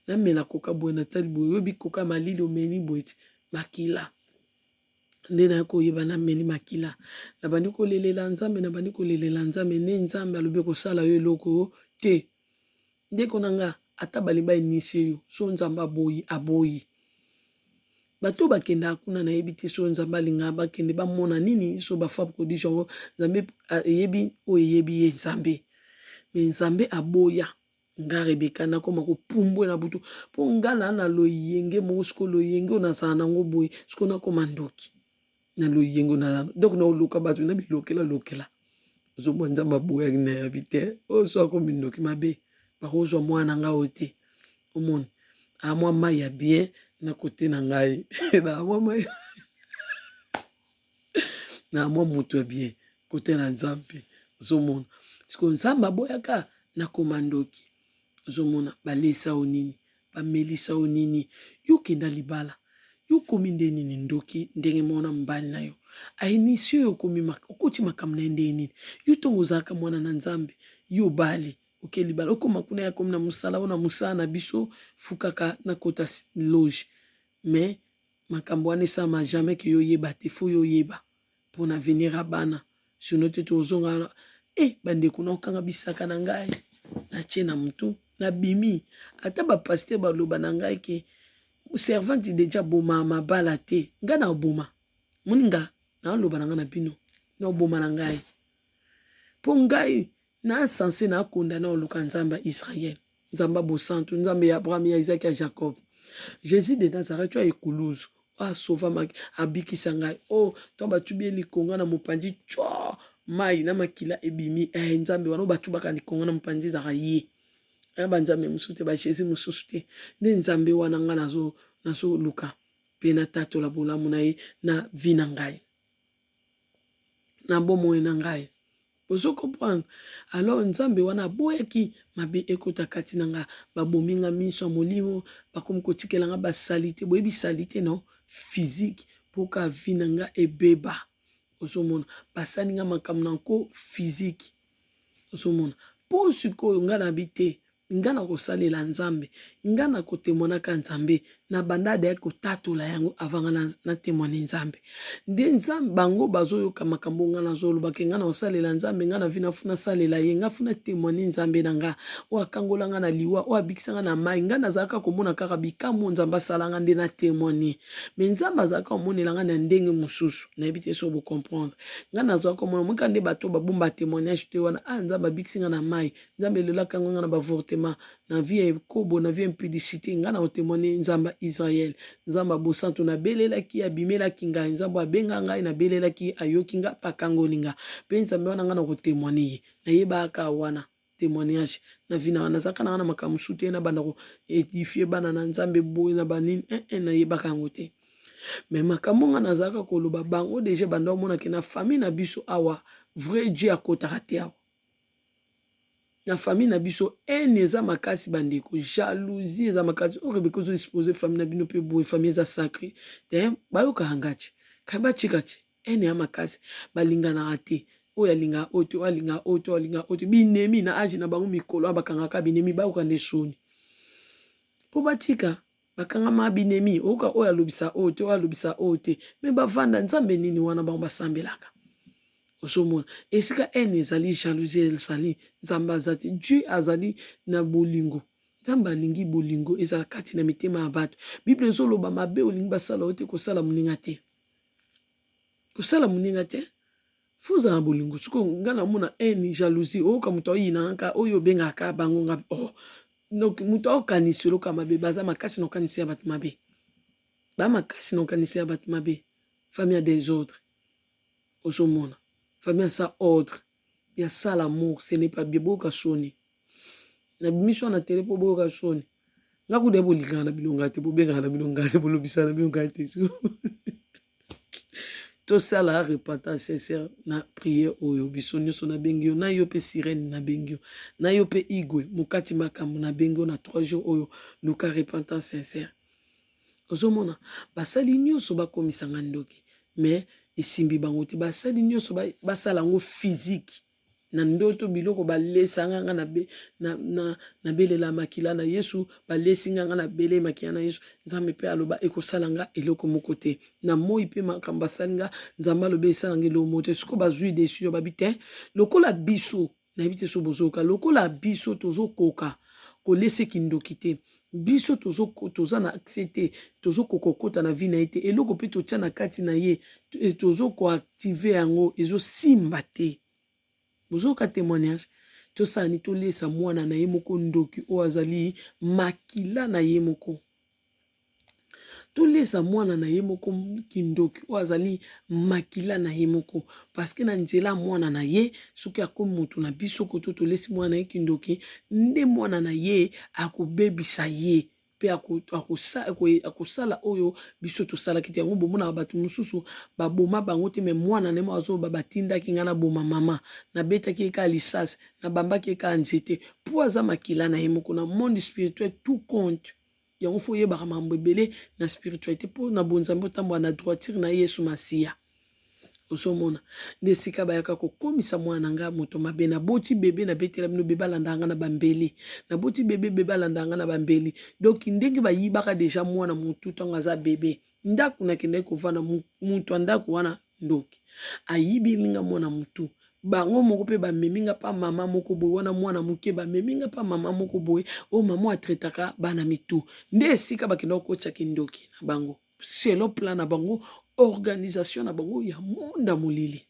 namela koka boye natali boye oyebi koka malili omeli boye ti makila nde naye koyeba nameli makila nabandi kolelela Nzambe nabandi kolelela Nzambe nde Nzambe alobi kosala yo eloko te ndeko na nga ata balingi bainitie yo so Nzambe aboyi aboyi bato bakendaka kuna nayebi te so Nzambe alingaka bakende bamona nini so bafa prodige yango Nzambe eyebi oyo eyebi ye Nzambe me Nzambe aboya nga Rebeka nakoma kopumbwe na butu mpo nga na na loyenge moko sikoyo loyenge oyo nazala nango boye sikoyo nakoma ndoki na loyenge na donc naoluka bato na bilokela lokela ozomona Nzambe aboyaki nayebi te oyo so akomi ndoki mabe bakozwa mwana nga oyo te omoni amwa mai ya bien. Na kote na ngai na mwa na mwa moto ya bien kote na Nzambe. Ozomona sikoyo Nzambe aboyaka nakoma ndoki. Ozomona balesa yo nini, bamelisa yo nini, yo okenda libala, yo okomi nde nini ndoki ndenge moko na mobali na yo ainisi yo, okomi okoti makambo na ye ndenge nini? Yo ntongo ozalaka mwana na Nzambe, yo obali oke libala, okoma kuna ya komi na mosala oyo na mosala na biso fukaka na kota loge, mais makambo wana esalama jamais ke yo oyeba te, fo yo oyeba mpo na avenir ya bana, sinon te tozonga wana e bandeko naokanga bisaka na ngai natie na motu nabimi. Ata bapaster baloba na ngai ke servante deja boma mabala te, ngai naoboma moninga, naoloba na ngai na bino naoboma na ngai mpo ngai Na sense na condamne oluka Nzambe ya Israël, Nzambe ya bosantu, Nzambe ya Abraham, ya Isaac, ya Jacob. Jesus de Nazareth oyo ekuluzu, oyo asova abikisa ngai. Oh, to batubi ye likonga na mopanzi, tcho, mai na makila ebimi. Eh, Nzambe wana oyo batubaka likonga na mopanzi ezalaka ye. Eh, ba Nzambe mosusu te, ba Jesus mosusu te. Nde Nzambe wana ngai nazo nazoluka pe natatola bolamu na ye na vie na ngai. Na bomoi na ngai. Ozo comprendre? Alors Nzambe wana aboyaki mabe ekota kati na nga. Babomi nga miso ya molimo, bakomi kotikela nga ba salite. Boyebi salite non? Physique po ka vie na nga ebeba. Ozomona? Basali nga makambo na nko physique. Ozomona? Po sikoyo nga nabi te Nga nakosalela Nzambe, nga nakotemoinaka Nzambe, na banda deja kotatola yango avant nga na temoigne Nzambe. Nde Nzambe bango bazoyoka makambo nga nazoloba ke nga nakosalela Nzambe, nga na vie na funa salela ye, nga funa temoigne Nzambe na nga, oyo akangola nga na liwa, oyo abikisa nga na mayi, nga nazalaka komona kaka bikamwa Nzambe asala nga nde na temoigne. Mais Nzambe azalaka komonela nga na ndenge mosusu, nayebi te soki bo comprendre. Nga nazalaka komona moka nde bato babomba temoignage te wana, ah Nzambe abikisi nga na mayi, Nzambe lelo akango nga na ba avortement, na vie ya ekobo, na vie ya impudicité, nga na kotemoigne Nzambe ya Israël, Nzambe ya bosantu, nabelelaki ye, abimelaki ngai, Nzambe oyo abenga ngai, nabelelaki ye, ayoki nga, pe akangoli nga, pe Nzambe wana nga na kotemoigne ye, nayebaka kaka wana temoignage na vie na nga, nazalaka na nga na makambo mosusu te, nabanda ko edifier bana na Nzambe boye na ba nini, eh eh nayebaka yango te. Mais makambo nga nazalaka koloba bango dejà banda omona ke na famille na biso awa vrai Dieu akotaka te awa. Na famille na biso haine eza makasi bandeko, jalousie eza makasi. Oyo Rebecca ozo expose famille na bino pe boye, famille eza sacré te, bayokaka nga ti kai batika ti haine ya makasi, balinganaka te, oyo alingaka oyo te, oyo alingaka oyo te, oyo alingaka oyo te, binemi na age na bango mikolo wana bakangaka binemi, bayoka nde soni po batika bakangama binemi, oyoka oyo alobisa oyo te, oyo alobisa oyo te, me bavanda nzambe nini wana bango basambelaka. Ozomona esika haine ezali, jalousie ezali, Nzambe aza te. Dieu azali na bolingo. Nzambe alingi bolingo ezala kati na mitema ya bato. Bible ezoloba mabe olingi basala yo te, kosala moninga te. Kosala moninga te. Faut ozala na bolingo. Sikoyo nga namona haine, jalousie, oyoka moto ayina nga oyo obengaka bango nga oh. Donc moto aokanisi oloka mabe, baza makasi na okanisi ya bato mabe. Ba makasi na okanisi ya bato mabe. Famille ya desordre. Ozomona famille asa ordre ya sale amour ce n'est pas bien boyoka soni na bimisi wana tele po boyoka soni nga kuda bolingaka na bino nga te bobengaka na bino nga te bolobisaka na bino nga te tosala repentance sincère na prière oyo biso nyonso nabengi yo na yo mpe sirene nabengi yo na yo mpe igwe mokati makambo nabengi yo na 3 jours oyo luka repentance sincère Ozomona basali nioso bakomisa nga ndoki mais esimbi bango te basali nioso basala yango physique na ndoto biloko balesa nga nga na belela makila na Yesu balesi nga nga na bele makila na Yesu Nzambe pe aloba ekosala nga eloko moko te na moi pe makambo basali nga Nzambe aloba esala nga eloko moko te sikoyo bazui decision babi te lokola biso Nayebi te soki bozoyoka lokola biso tozokoka kolese kindoki te biso tozo toza na accès te tozokoka kokota na vie na ye te eloko pe totia na kati na ye tozo ko active yango ezosimba te bozoyoka témoignage tosala nini tolesa mwana na ye moko ndoki oyo azali makila na ye moko Tolesa mwana na ye moko kindoki oyo azali makila na ye moko parce que na nzela ya mwana na ye soki akomi moto na biso koto tolesi mwana na ye kindoki nde mwana na ye akobebisa ye. mpe akosala oyo biso tosalaki te. Yango bomonaka bato mosusu baboma bango te, me mwana ne mo azoloba batindaki ngai naboma mama, nabetaki ye kaka lisasi, nabambaki ye kaka nzete, mpo aza makila na ye moko. Na monde spirituel tout compte. Yango fo oyebaka makambo ebele na spiritualité mpo na bonzambe otambola na droiture na Yesu Masiya. Ozomona nde esika bayaka kokomisa mwana na ngai moto mabe. Naboti bebe, nabetela bino bebe alandaka ngai na bambeli, naboti bebe, bebe alandaka ngai na bambeli. Donc ndenge bayibaka deja mwana motu ntango aza bebe, ndako nakendaki kovanda, moto ya ndako wana ndoki ayibeli nga mwana motu. Bango moko mpe bamemi nga pa mama moko boye, wana mwana moke, bamemi nga pa mama moko boye oyo mama atretaka bana mitu. Nde esika bakenda kokotisa kindoki na bango selon plan na bango, organisation na bango ya monde ya molili.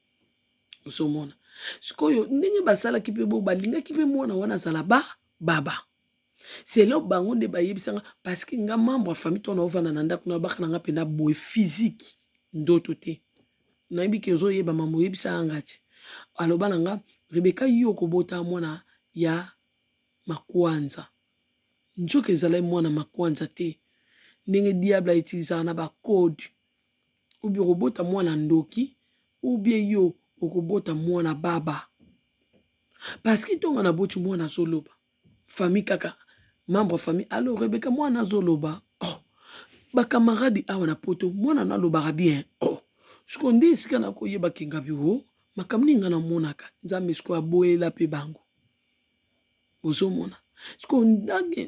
Ozomona sikoyo ndenge basalaki mpe bo balingaki mpe mwana wana azala ba baba selon bango nde bayebisa nga, parce que nga membre ya famille to naovanda na ndako na baka na nga mpenza boye physique ndoto te, nayebi ke ozoyeba mambo oyebisa nga ti aloba na nga Rebecca, yo okobota mwana ya makwanza. Nzoka ezalaki mwana makwanza te, ndenge diable autilisaka na bacode, ou bien okobota mwana ndoki, ou bien yo okobota mwana baba. Parce que ntongo naboti mwana azoloba, famille kaka membre ya famille, allo Rebecca, mwana azoloba, oh, bakamaradi awa na poto mwana nalobaka bien, oh, sikoyo nde esika nakoyeba kengabi o makambo nini nga namonaka. Nzambe sikoyo aboyela mpe bango. Ozomona sikoyo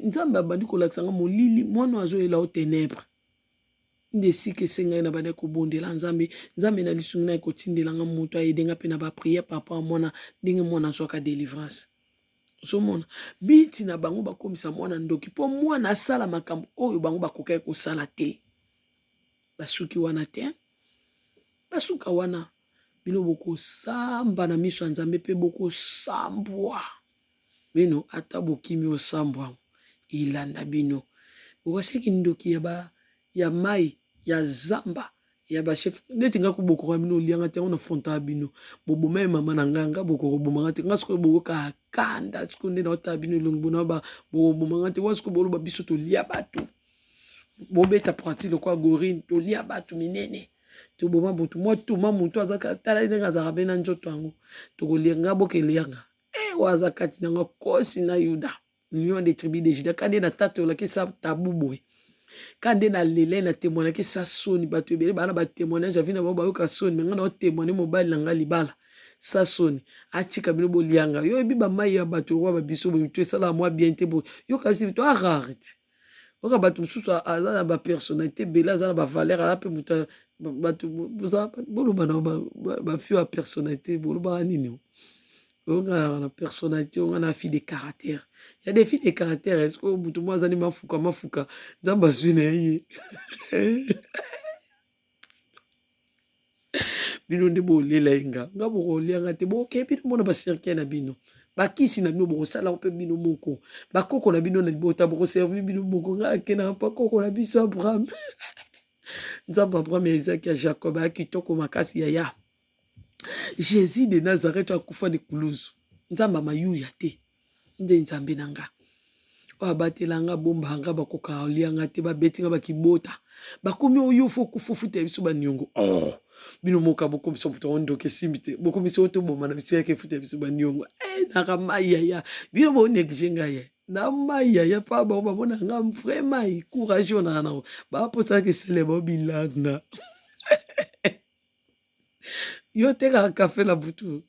Nzambe abandi kolakisa nga molili, mwana oyo azoyela o tenebre. Nde esika esengaki na bandaki kobondela Nzambe, Nzambe na lisungi naye kotindela nga moto ayede nga mpe na bapriere par rapport ya mwana, ndenge mwana azwaka delivrance. Ozomona biti na bango bakomisa mwana ndoki mpo mwana asala makambo oyo bango bakokaki kosala te. Basuki wana te, basuka wana. Bino bokosamba na miso ya Nzambe mpe bokosambwa. Bino ata bokimi osambwa elanda bino. Bokasaki ndoki ya ba ya mai ya zamba ya ba chef neti nga kobokoka bino olianga te yango na fonta bino boboma ye mama na nga nga bokokoboma nga te nga sikoyo boyoka kanda sikoyo nde naotala bino elongi bona ba bokoboma nga te wa sikoyo boloba biso tolia bato bobeta pratique lokola gorine tolia bato minene toboma motu mwa tuma motu azaka tala ndenge azalaka mpe na nzoto yango tokolia nga bokelianga e oyo aza kati na nga kosi na yuda lion de tribu de juda ka nde natatolaki sa tabu boye ka nde nalela na témoignaki sa soni bato ebele baa na batémoignage ya vi na bango bayoka soni me ngai naotémoigne mobali na ngai libala sa soni atika bino bolianga yo oyebi bamai ya bato lokola babiso boye mito esalaka mwa bien te boye yo kasi to arare te oyoka bato mosusu aza na bapersonnalité ebele aza na bavaleur aza mpe moto bato boloba na bafio ya personnalité bolobaka nini oyo na personnalité oyo na fille de caractère ya des filles de caractère est ce que moto moko azali mafuka mafuka nzambe azwi na ye bino nde bolela ye nga nga bokolia nga te boke bino mona bacercueil na bino bakisi na bino bokosala mpe bino moko bakoko na bino na libota bokoservi bino moko nga akendaka mpa koko na biso abraham nzambe abraham ya isaki ya jacob aya kitoko makasi yaya jésus de nazareth akufa na ekuluzu nzambe amayuya te nde nzambe na nga oyo abatela nga abomba nga bakoka olia nga te babeti nga bakibota bakomi oyo fo okufa ofuta ya biso baniongo oh bino moka bokomisa moto yango ndoki esimbi te bokomisa oyo toboma na biso yaka efuta ya biso baniongo eh, naka mai yaya bino boneglige ngai ye na mai yaya pa bango bamona nga vrai mai courage oyo naa nango baposaka esele bao bilanga yo otekaka kafe na butu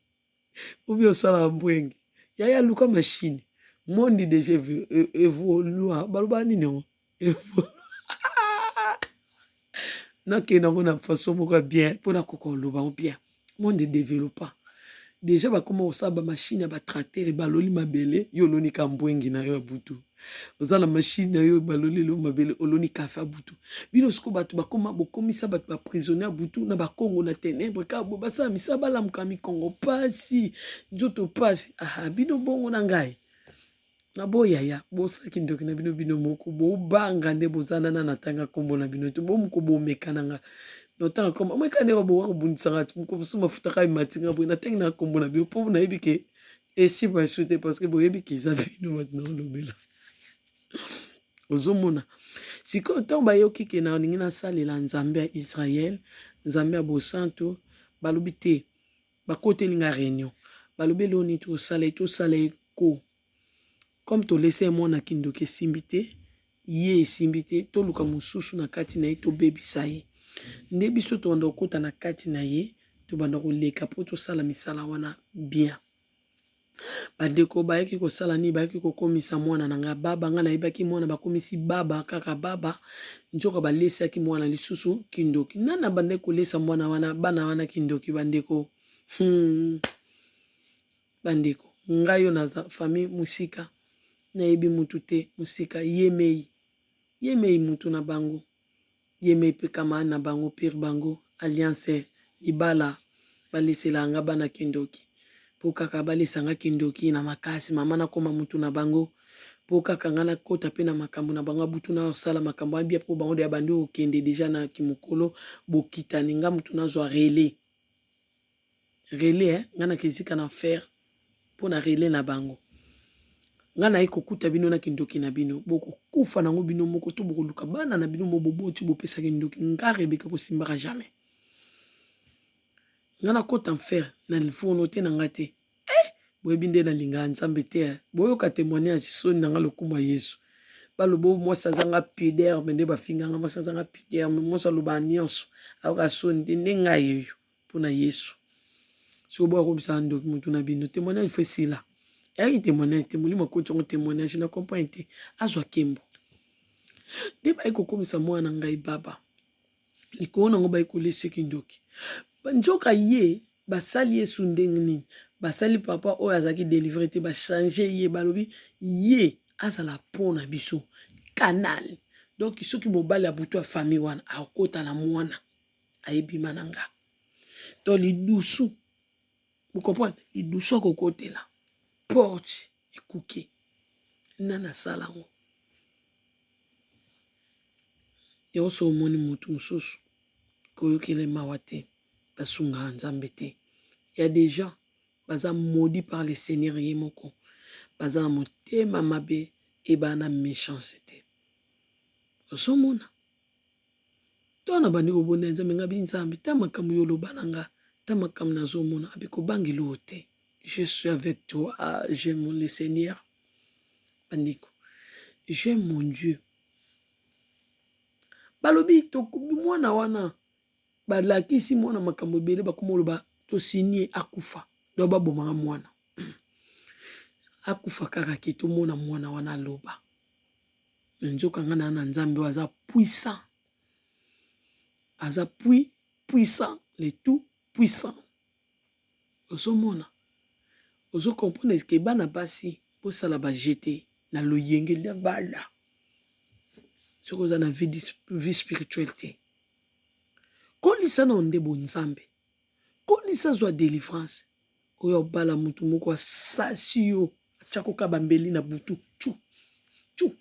obi osalaka mbwenge yaya luka machine monde deja evolua baloba nini yango nakende yango na façon moko ya bien mpo nakoka koloba yango bien monde developa deja bakoma kosala bamashine ya batracteur ebaloli mabele yo oloni ka mbwengi na yo ya butu oza na machine na yo ebaloli elo mabele oloni kafe ya butu bino sikoyo bato bakoma bokomisa bato baprisonnier ya butu na bakongo na tenebre kaka boye basala misala balamuka mikongo pasi nzoto pasi aha bino bongo na ngai na boyaya bosala kindoki na bino bino moko bobanga nde boza nana natanga nkombo na bino te bomoko bomeka na nga notanga nkombo omeka nde baboka kobundisa nga moko mosusu mafuta kaka emati nga boye natangi na nkombo na bino mpo nayebi ke esimba esu te parce que boyebi ke eza bino bato naolobela ozomona. Sikoyo ntango bayoki ke nalingi nasalela Nzambe ya Israël, Nzambe ya bosantu, balobi te, bakoteli nga reunion. Balobi eloko nini tosala ye, tosala ye ko. Comme tolesa ye mwana kindoki esimbi te, ye esimbi te, toluka mosusu na kati na ye tobebisa ye. Nde biso tobanda kokota na kati na ye, tobanda koleka mpo tosala misala wana bien. Bandeko bayaki kosala nini? Bayaki kokomisa mwana na nga baba. Nga nayebaki mwana bakomisi baba kaka baba, nzoka balesaki mwana lisusu kindoki. Nani abandaki kolesa mwana wana, bana wana kindoki? Bandeko, Bandeko, ngai oyo naza famille musika, nayebi mutu te musika, ye mei, ye mei mutu na bango, ye mei pe camarade na bango, pire bango alliance libala baleselaka nga bana kindoki po kaka balesa nga kindoki na makasi, mama nakoma mutu na bango po kaka nga nakota pe na makambo na bango butu nasala makambo abia po bango deya bandi kokende deja na kimokolo bokitani nga mutu nazwa relais. Relais eh, nga na kezika na enfer mpo na relais na bango. Nga naye kokuta bino na kindoki na bino, bokokufa nango bino moko to bokoluka bana na bino mo boboti bopesa kindoki. Nga Rebecca kosimbaka jamais. Nga nakota enfer na volonté na nga te. Eh, boyebi nde nalingaka Nzambe te eh. Boyoka témoignage soni na nga lokumu ya Yesu. Baloba oyo mwasi azanga pudeur, me nde bafinga nga mwasi azanga pudeur, me mwasi alobaka nyonso, ayoka soni te nde ngai yeyo. mpo na Yesu. Soki boya kobisa ndoki mutu na bino, témoignage faut esila. Eyaki témoignage te, molimo akoti yango témoignage na comprendre te, azwa kembo. Nde baye kokomisa mwana na ngai baba likolo nango baye kolesa kindoki. Nzoka ye basali ye su ndenge nini? Basali papa oyo azalaki delivre te, bachange ye, balobi ye azala mpo na biso canal. Donc soki mobali ya butu ya famille wana akota na mwana ayebima na nga to lidusu bo comprendre lidusu akokotela porte ekuke nani asala yango yango so omoni motu mosusu koyokela mawa te basungaka nzambe te ya des gens baza maudit par le seigneur ye moko baza na motema mabe ebaa na méchanceté ozomona To na bandi kobondela Nzambe nga bi Nzambe ta makambo yo oloba na nga ta makambo nazomona abi kobanga eloko te je suis avec toi ah, j'aime le Seigneur bandeko j'aime mon Dieu balobi mwana wana balakisi mwana makambo ebele bakoma oloba tosinie akufa donc babomaka mwana akufa kaka ke tomona mwana wana aloba Mais nzoka nga na na Nzambe oyo aza puissant. Aza pui puissant, le tout puissant. Ozomona? Ozo comprendre que bana basi bosala ba jeu te na loyenge nde bala. Soki oza na vie, vie spirituelle te. Kolisa nao nde bonzambe. Kolisa zwa delivrance. Oyo obala mutu moko asasi yo atiako ka bambeli na butu chu chu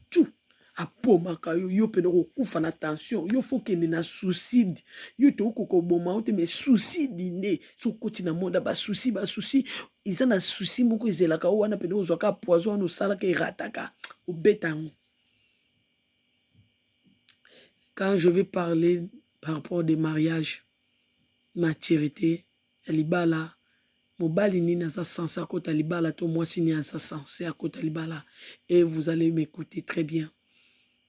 chu abomaka yo yo pene okokufa na tension yo fo kende na suicide yo tokoki koboma yo te mais suicide nde so okoti na monde ya basusi basusi eza na susi moko ezelaka yo wana pene ozwaka poison wana osalaka erataka obeta yango quand je vais parler par rapport de mariage maturité ya libala mobali nini aza sense akota libala to mwasi nini aza sense akota libala et vous allez m'écouter très bien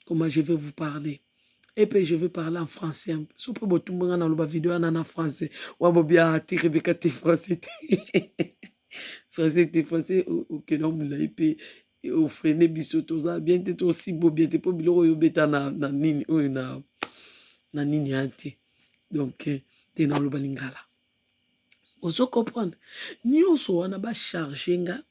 comment je vais vous parler et puis je vais parler en français so mpe botumbi nga naloba video wana na français wa bobi ah te rebeka te français te français te français okenda molai mpe ofrene biso toza bien te tosimbo bien te mpo biloko oyo obeta na, na nini oyo na, na nini ya te donc te naloba lingala ozo comprendre nyonso wana bacharge nga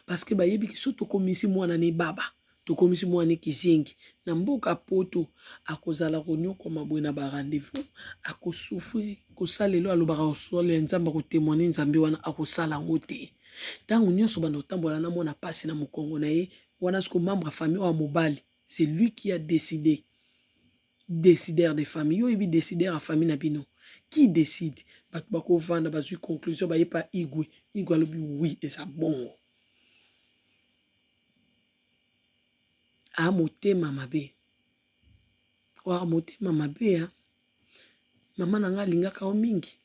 parce que bayebi ki so tokomisi mwana ne baba tokomisi mwana kizengi na mboka poto akozala konyokoma boye na ba rendez-vous akosouffrir kosala elo alobaka kosala ya nzambe akotemoigne nzambe wana akosala yango te ntango nyonso banda kotambola na mwana mpasi na mokongo na ye wana siko membre ya famille oyo ya mobali c'est lui qui a décidé Decideur de famille yo oyebi decideur ya famille na bino qui decide bato bakovanda bazwi conclusion baye pa igwe igwe alobi oui eza bongo a motema mabe. Oaka motema mabe hein. Mama na nga alingaka yo mingi.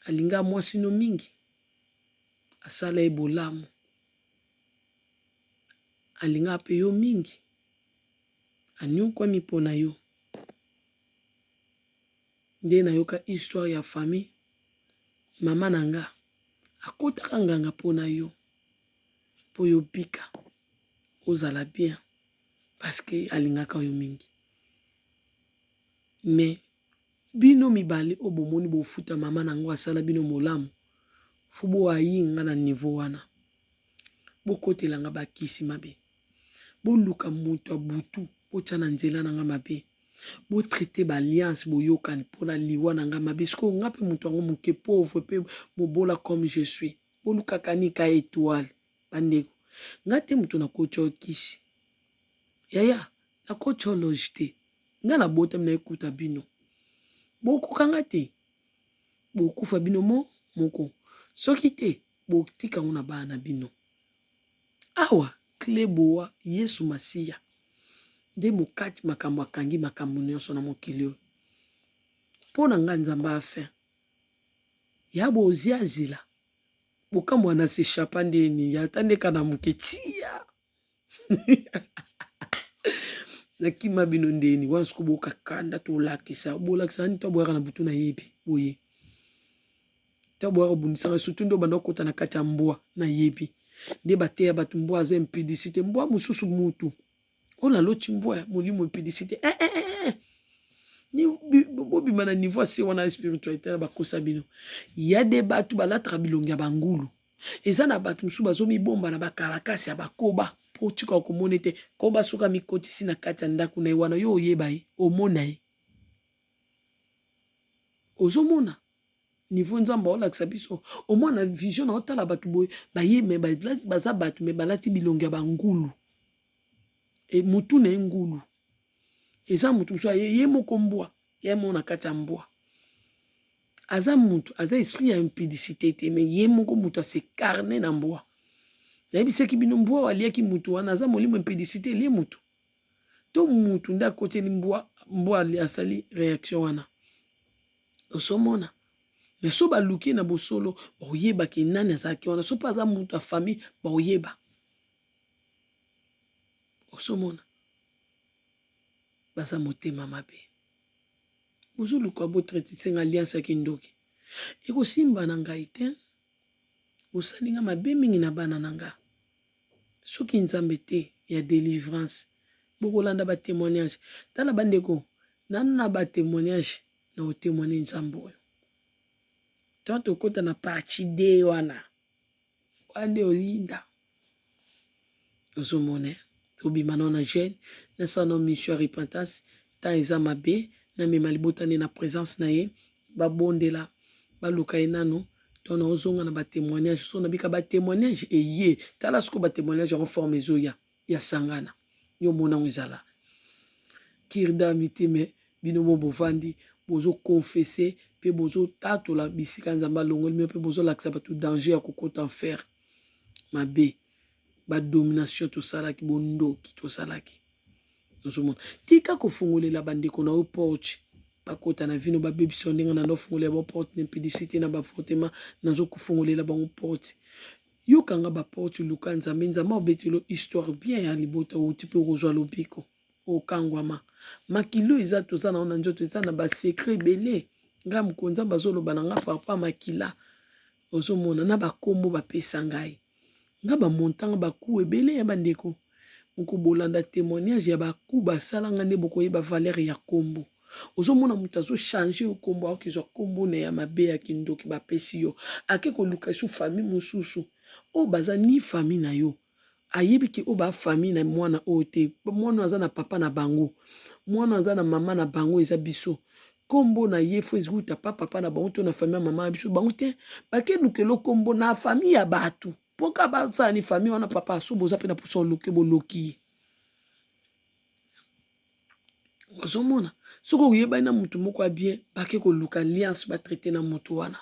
Alinga mwasi no mingi. Asala ye bolamu. Alingaka pe yo mingi. Aniokwami pona yo. Nde nayoka histoire ya famille mama na nga akotaka nganga pona yo po yo obika ozala bien parce que alingaka yo mingi mais bino mibale oyo bomoni bofuta mama na ngo asala bino molamu fo bo haïr nga na niveau wana bokotela nga bakisi mabe boluka moto ya butu botya na nzela na nga mabe bo traite ba alliance boyokani pona liwa na nga mabe sikoyo nga pe moto yango moke pauvre pe mobola comme je suis bolukaka nika etoile bandeko nga te moto nakotya yo kisi yaya nakotya yo loge te nga nabotami nayekuta bino bokoka nga te bokufa bino mo moko soki te botika yango na bana na bino Awa cle boa yesu masiya nde mokati makambo akangi makambo nionso na mokili oyo po na nga nzambe a fin ya boziazila bokamwa na s'echappa nde nini ata nde kana moke tia nakima bino ndeni wana siko boyoka kanda tolakisa bolakisa nani to boyaka na butu nayebi boye to boyaka kobundisaka surtout nde obanda kokota na kati ya mbwa nayebi nde bateya bato mbwa aza impudicité mbwa mosusu mutu oyo naloti mbwa ya molimo impudicité eh, eh, eh, eh. Bobima na niveau ase wana ya spiritualité na bakosa bino ya de bato balataka bilongi ya bangulu Eza na bato mosusu bazomibomba na bakarakasi ya bakoba mpo otika komona ete koba soki amikotisi na kati ya ndako na ye wana yo oyeba ye omona ye ozomona niveau nzambe aolakisa biso omona vision na otala bato boye baye me baza bato me balati bilongi ya bangulu e mutu na ye ngulu eza moto mosusu aye ye moko mbwa ye moko na kati ya mbwa aza mutu aza esprit ya impudicité te mais ye moko mutu asecarne na mbwa nayebisaki bino mbwa oyo aliaki mutu wana aza molimo impudicité elie mutu to mutu nde akoteli mbwa mbwa asali réaction wana osomona mais so baluki na bosolo bakoyeba ke nani azalaki wana so mpe aza mutu ya famille bakoyeba osomona baza motema mabe bozoluka bo traitise nga alliance ya kindoki ekosimba na ngai te bosali nga mabe mingi na bana na nga soki nzambe te ya delivrance bokolanda ba témoignage tala bandeko nanu na ba témoignage na otemoigne nzambe oyo tant tokota na partie d wana Wana nde oyinda. Ozomona eh? Tobima nao na jeune, nasala nao mission ya repentance, temps eza mabe, namema libota nde na presence na ye, babondela, baluka ye nano, to naozonga na ba témoignage, so nabika ba témoignage eye, tala sikoyo ba témoignage yango forme ezoya, ya sangana, yo omona yango ezala kirdami te mais bino mo bovandi bozo confesse pe bozo tatola bisika nzambe alongoli bino pe bozo lakisa bato danger ya kokota enfer mabe ba domination tosalaki bondoki tosalaki ozomona tika kofungolela bandeko na yo porte bakota na vino babebisa yo ndenge na ndofungolela bango porte na impudicité na baavortement nazokofungolela bango porte yokanga baporte luka nzambe nzambe abetelo histoire bien ya libota outi mpe okozwa lobiko okangwama makila oyo eza toza na ngo na nzoto eza na ba secret ebele ngai mokolo nzambe azoloba na ngai par rapport ya makila ozomona na bakombo bapesa ngai nga bamontanga baku ebele ya bandeko moko bolanda témoignage ya baku basala nga nde bokoyeba valeur ya kombo ozomona moto azochange yo kombo akoki zwa kombo na ya mabe ya kindoki bapesi yo ake koluka esu famille mosusu oyo baza ni famille na yo ayebi ke oyo ba famille na mwana oyo te mwana oyo aza na papa na bango mwana aza na mama na bango eza biso kombo na ye fo ezwuta pa papa na bango to na famille ya mama na biso bango te bakelukelo kombo na famille ya bato mpo ka basala ni famille wana papa aso boza mpe na mposa oloke boloki ye ozomona soki oyebani na motu moko ya bien bake koluka alliance batraite na motu wana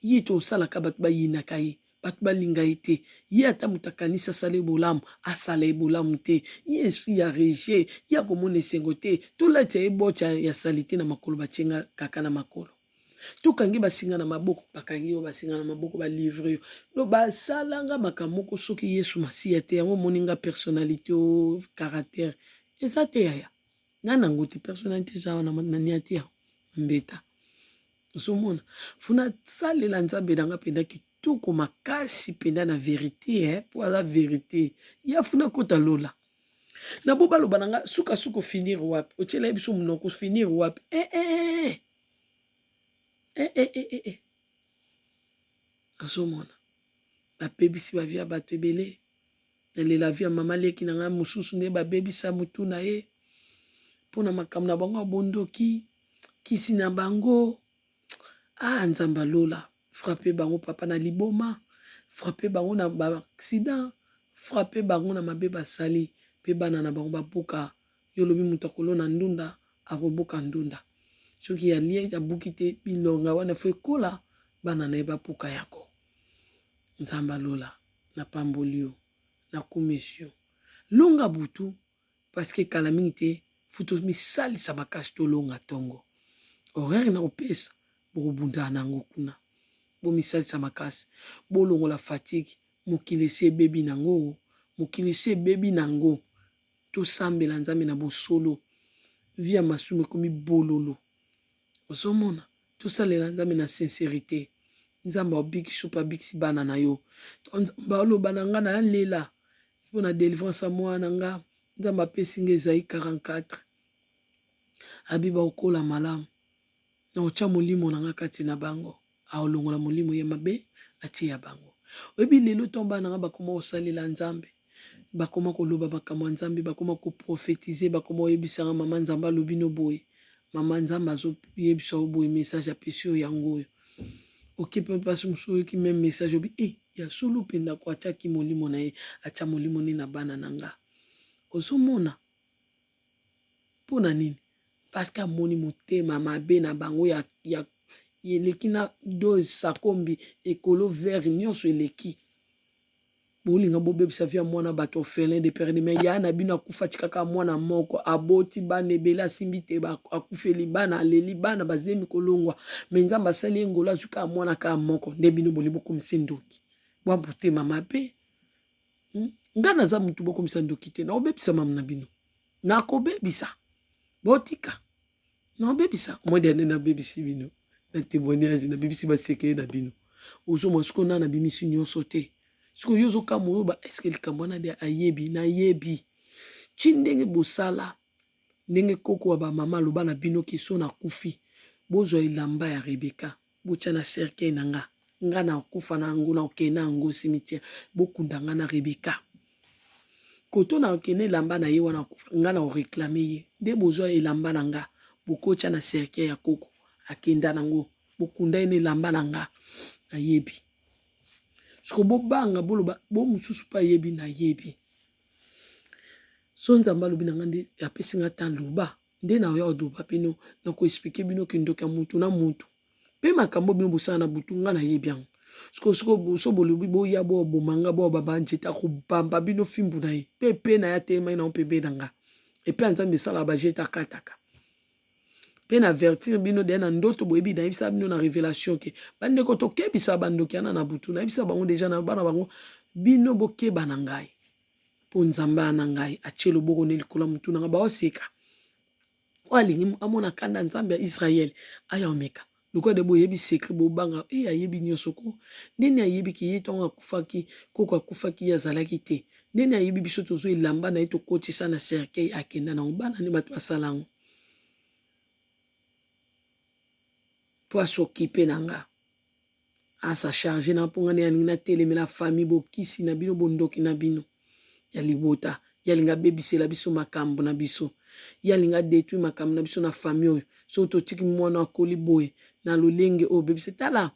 ye to osalaka bato bayinaka ye. Bato balinga ye te. Ye ata moto akanisi asala ye bolamu, asala ye bolamu te. Ye esprit ya rejet, ye akomona esengo te. Tolatisa ye bocha ya salite na makolo, batie nga kaka na makolo. Tokangi basinga na maboko, bakangi yo basinga na maboko, ba livre yo. Donc basala nga makambo moko soki Yesu Masiya te, yango omoni nga personnalite o caractère eza te yaya. Nga nango te personnalite eza wana na niati ya mbeta. Ozomona funa salela Nzambe na nga mpenza kitoko makasi mpenza na verite eh, po aza verite ya funa kota lola na bo baloba na nga suka suka ofinir wapi otiela ye biso monoko ofinir wapi eh, eh, eh. Eh, eh, eh, eh, eh. Azomona babebisi bavie ya bato ebele. Nalela vie ya mama leki na ngai mosusu nde babebisa motu na ye mpo na makambo na bango ya bondoki kisi na bango. Ah Nzambe alola, frappe bango papa na liboma, frappe bango na ba accident, frappe bango na mabe basali mpe bana na bango babuka. Yo olobi moto akolona ndunda akobuka ndunda, soki alie abuki te bilonga wana fo ekola bana na ye babuka yango. Nzambe alola, napamboli yo, nakumisi yo. Longa butu parce que kala mingi te faut tomisalisa makasi tolonga tongo. Horaire nakopesa bokobundana na yango kuna. Bomisalisa makasi, bolongola fatigue. Mokili esi ebebi nango, mokili esi ebebi nango. Tosambela Nzambe na bosolo. Vie ya masumu ekomi bololo. Ozomona? Tosalela Nzambe na sincerite. Nzambe abikisi yo mpe abikisi bana na yo. Nzambe aloba na nga nalela mpo na delivrance ya mwana na nga. Nzambe apesi nga Esaïe 44. Abi bakokola malamu. Nakotya molimo na nga kati na bango. Akolongola molimo ya mabe atie ya bango. Oyebi lelo ntango bana na nga bakoma kosalela Nzambe, bakoma koloba makambo ya Nzambe, bakoma koprofetize, bakoma koyebisa nga mama Nzambe alobi no boye, mama Nzambe azoyebisa yo boye, message apesi yo yango oyo. Oke mpe mpasi mosusu oyoki meme message obi e ya solo mpenza ko atiaki molimo na ye, atya molimo nde na bana na nga. Ozomona mpo na nini? Parce que amoni motema mabe na bango ya, ya eleki na dose sakombi ekolo vert nyonso eleki. Bolinga bobebisa vie ya mwana bato orphelin de père de mère ya na bino akufa tikaka mwana moko aboti bana ebele asimbi te akufeli bana aleli bana bazemi kolongwa me Nzambe asali ye ngolu azwi kaka mwana kaka moko nde bino bolingi bokomisa ndoki bwa motema mabe hmm? Nga naza mutu bokomisa ndoki te naobebisa mamu na bino nakobebisa botika naobebisa moi dane nabebisi bino na témoignage nabebisi basekele na bino ozomona sikoyo na nabimisi nyonso te sikoyo yo ozokamwa oyo ba eske likambo wana de ayebi nayebi ti ndenge bosala ndenge koko wa bamama aloba na bino ke so nakufi bozwa elamba ya Rebeka botya na cercueil na nga nga nakufa na yango nakokende na yango cimetière bokunda nga na Rebeka koto na okende elamba na ye wana akufa nga na oreklame ye nde bozwa elamba na nga bokotya na cercueil ya koko akenda nango bokunda ye na elamba na nga nayebi siko bobanga boloba bo mosusu mpe ayebi nayebi so nzambe alobi na nga nde apesi nga ta loba nde naoya oloba bino na koexplike bino kindoki ya mutu na mutu mpe makambo bino bosala na butu nga nayebi yango siko siko so bolobi boya boboma nga bobamba nzete akobamba bino fimbu na ye mpe mpe na ye atelemaki nango pembeni na nga epe ya nzambe esalaka bajete akataka mpe na avertir bino deya na ndoto boyebi nayebisa bino na revelation ke bandeko tokebisa bandoki yana na butu nayebisa bango deja na bana bango bino bokeba na ngai mpo nzambe ana ngai atie loboko ne likolo ya motu na ngai baoseka oyo alingi amona kanda nzambe ya Israël aya omeka lokola de boyebi secret bobanga e ayebi nyonso ko ndeni ayebi ke ye ntango akufaki koko akufaki ye azalaki te ndeni ayebi biso tozwa elamba na ye tokotisa na cercueil akenda nango bana nde bato basala yango mpo asokipe na nga asa charge na mpo nga nde alingi natelemela famille bokisi na bino bondoki na bino ya libota ye alingi abebisela biso makambo na biso ye alingi adetruire makambo na biso na famille oyo soki totiki mwana akoli boye na lolenge oyo bebisa tala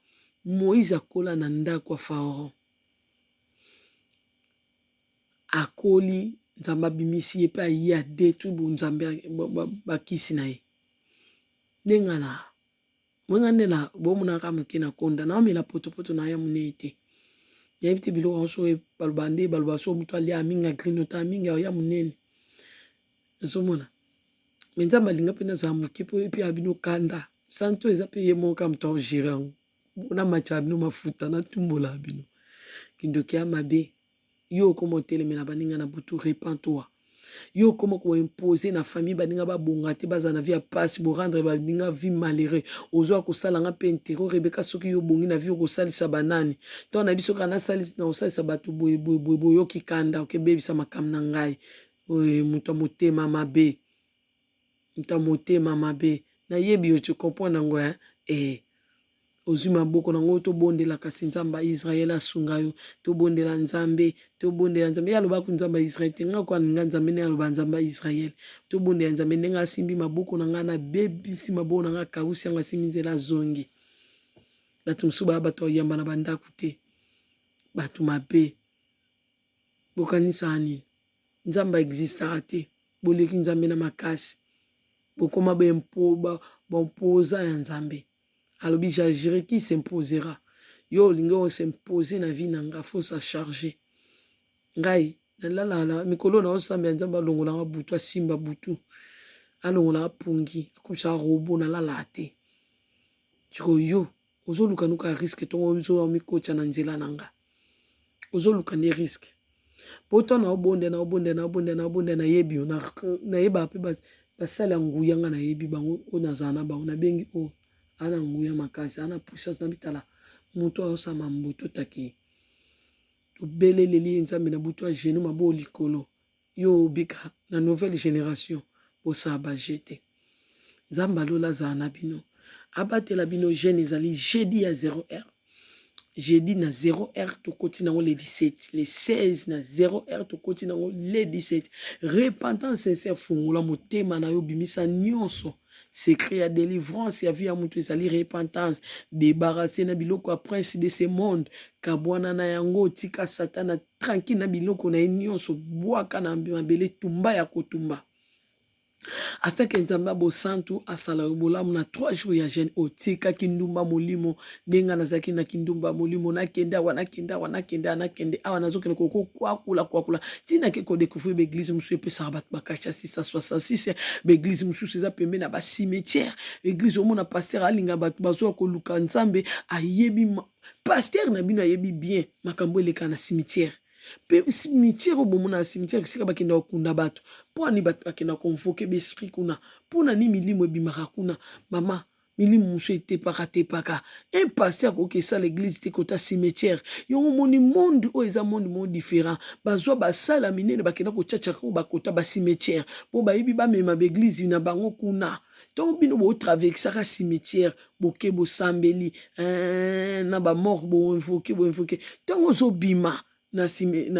Moïse akola na ndako ya Pharaon akoli nzambe abimisi ye mpe aye adetruire bonzambe bakisi na ye nde nga na Mwenga nde na bomonaka moke na konda naomela potopoto na ya monei te. Nayebi te biloko yango soki baloba nde baloba soki moto alia mingi agrignota mingi aoya monene. Ozomona? Mais Nzambe alinga mpe nazala moke mpo epia bino kanda. Santo eza mpe ye moko kaka moto aogere yango. Namatisa bino mafuta, natumbola bino. Kindoki ya mabe. Yo okoma otelemela baninga na butu, repens toi. Yo okoma ko imposer na famille baninga babonga te, bazala na vie ya pasi, bo rendre baninga vie malheureux. Ozwa kosala nga mpe interro Rebecca, soki yo obongi na vie okosalisa banani? To na biso kaka nasalisa na kosalisa bato boye boye boye, boyoki kanda okebebisa makambo na ngai. Oye moto ya motema mabe, moto ya motema mabe. Nayebi yo, tu comprends nango hein? Eh. Ozwi maboko na ngo tobondela kasi Nzambe ya Israël asunga yo. Tobondela Nzambe, tobondela Nzambe. Ye alobaka Nzambe ya Israël te, nga ko alinga Nzambe nde aloba Nzambe ya Israël. Tobondela Nzambe ndenge asimbi maboko na nga, nabebisi maboko na nga, akausi yango, asimbi nzela azongi. Bato mosusu baya bato ya yamba na bandako te, bato mabe. Bokanisaka nini? Nzambe a existaka te. Boleki Nzambe na makasi. Bokoma ba ba ya Nzambe. Alobi j'agirai qui s'imposera. Yo olingi o s'imposer na vie na nga, faut sa charger. Ngai nalalala mikolo na osambela Nzambe alongola nga butu, asimba butu. Alongola nga pongi, akomisa robot nalalaka te. Sikoyo yo ozoluka nuka risque tongo ozo mikotya na nzela na nga. Ozoluka nde risque. Po to na obonde na obonde na obonde na obonde nayebi yo nayebaka mpe basali ya nguya nga nayebi bango oyo nazala na bango nabengi oyo aza na nguya makasi aza na puissance na bitala moto azosala mambo totaki tobeleleli ye Nzambe na butu ya genou maboko likolo yo obika na nouvelle génération bosala ba jeu te. Nzambe alola azala na bino abatela bino. Jeune ezali jeudi ya 0 heure, jeudi na 0 heure tokoti nango le 17, le 16 na 0 heure tokoti nango le 17. Repentance sincère, fungola motema na yo, bimisa nyonso. Secret ya délivrance ya vie ya moto ezali repentance. Débarrasse na biloko ya prince de ce monde, kabwana na yango, tika Satana tranquille na biloko na ye nyonso, bwaka na mabele, tumba ya kotumba, afin que Nzambe ya bosantu asala yo bolamu na 3 jours ya jeûne. Otika kindumba molimo ndenge nazalaki na kindumba molimo, nakende awa, nakende awa, nakende awa, nakende awa, nazokende kokokwakula kwakula ntina ke kodécouvrir baéglise mosusu epesaka bato bacachet 666. Baéglise mosusu eza pembeni na bacimetière. Église omona pasteur alinga bato bazwa koluka Nzambe, ayebi pasteur na bino ayebi bien makambo eleka na cimetière. Mpe cimetière oyo bomona na cimetière, esika bakenda kokunda bato, mpo ani bato bakenda koinvoquer baesprit kuna? Mpo na nini milimo ebimaka kuna? Mama, milimo mosusu etepaka tepaka. Un pasteur akoki esala église te kota cimetière. Yango omoni monde oyo eza monde moko différent. Bazwa basala minene, bakenda kotiatiaka oyo bakota bacimetière mpo bayebi bamema baéglise na bango kuna. Ntongo bino botraversaka cimetière, boke bosambeli na bamort, boinvoquer boinvoquer, ntango ozobima na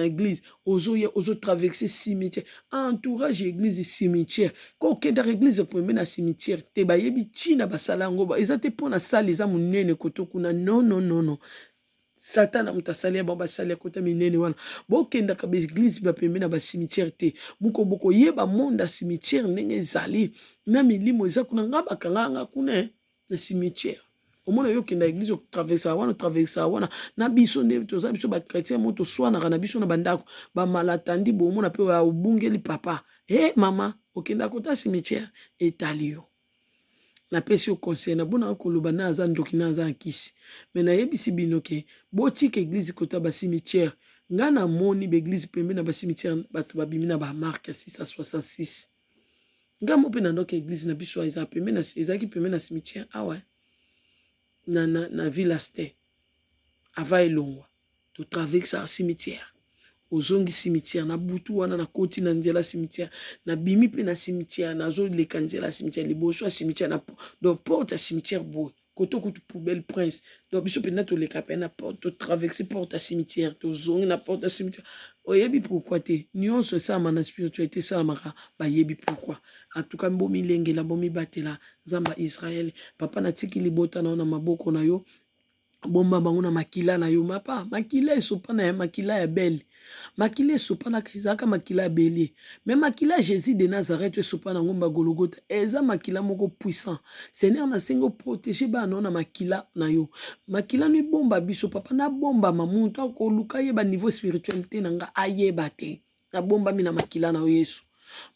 église, ozoya ozotraverse cimetière, entourage ya église cimetière. Kokendaka église pembe na cimetière te. Bayebi ntina basala yango eza te mpo na sale eza monene koto kuna. Non, non, non, non, Satana moto asali ya bango basali ya kota minene wana. Bokendaka baéglise bapembe na bacimetière te. Moko bokoyeba monde ya cimetière ndenge ezali na milimo eza kuna. Nga bakanga nga kuna na cimetière. Omona yo okenda église, otraversaka wana, otraversaka wana. Na biso nde toza biso bachrétien mo toswanaka na biso na bandako bamalatandi. Bomona mpe obungeli papa e mama, okenda kota cimetière etali yo. Napesi yo conseil nabonaka koloba na aza ndoki na aza nkisi, me nayebisi bino ke botika église kota bacimetière. Nga namoni baéglise pembe na bacimetière, bato babimi na bamarque ya 666. Nga mo mpe na ndoki église na biso ezalaki pembe na cimetière awa na Villa Ste ava elongwa. Totraversaka cimetière, ozongi cimetière na butu wana, nakoti na nzela cimetière, nabimi mpe na cimetière, nazoleka nzela cimetière, liboso ya cimetière na donc porte ya cimetière boye koto kutu poubelle prince. Donc biso mpenza toleka mpe na porte, totraverse porte ya cimetière, tozongi na porte ya cimetière. Oyebi pourquoi te? Nyonso esalama na spiritualité, esalamaka, bayebi pourquoi. En tout cas bomilengela, bomibatela. Nzambe ya Israele, papa, natiki libota na yo na maboko na yo. Bomba bango na makila na yo mapa. Makila esopana ya makila ya bele. Makila esopanaka ezalaka makila ya belie. Mais makila ya Jesus de Nazareth esopana ngomba Golgotha eza makila moko puissant. Seigneur nasengi oprotege bana na yo na makila na yo. Makila no ebomba biso papa nabombama moto akoluka yeba niveau spiritualité na nga ayeba te. Nabombami na makila na yo Yesu.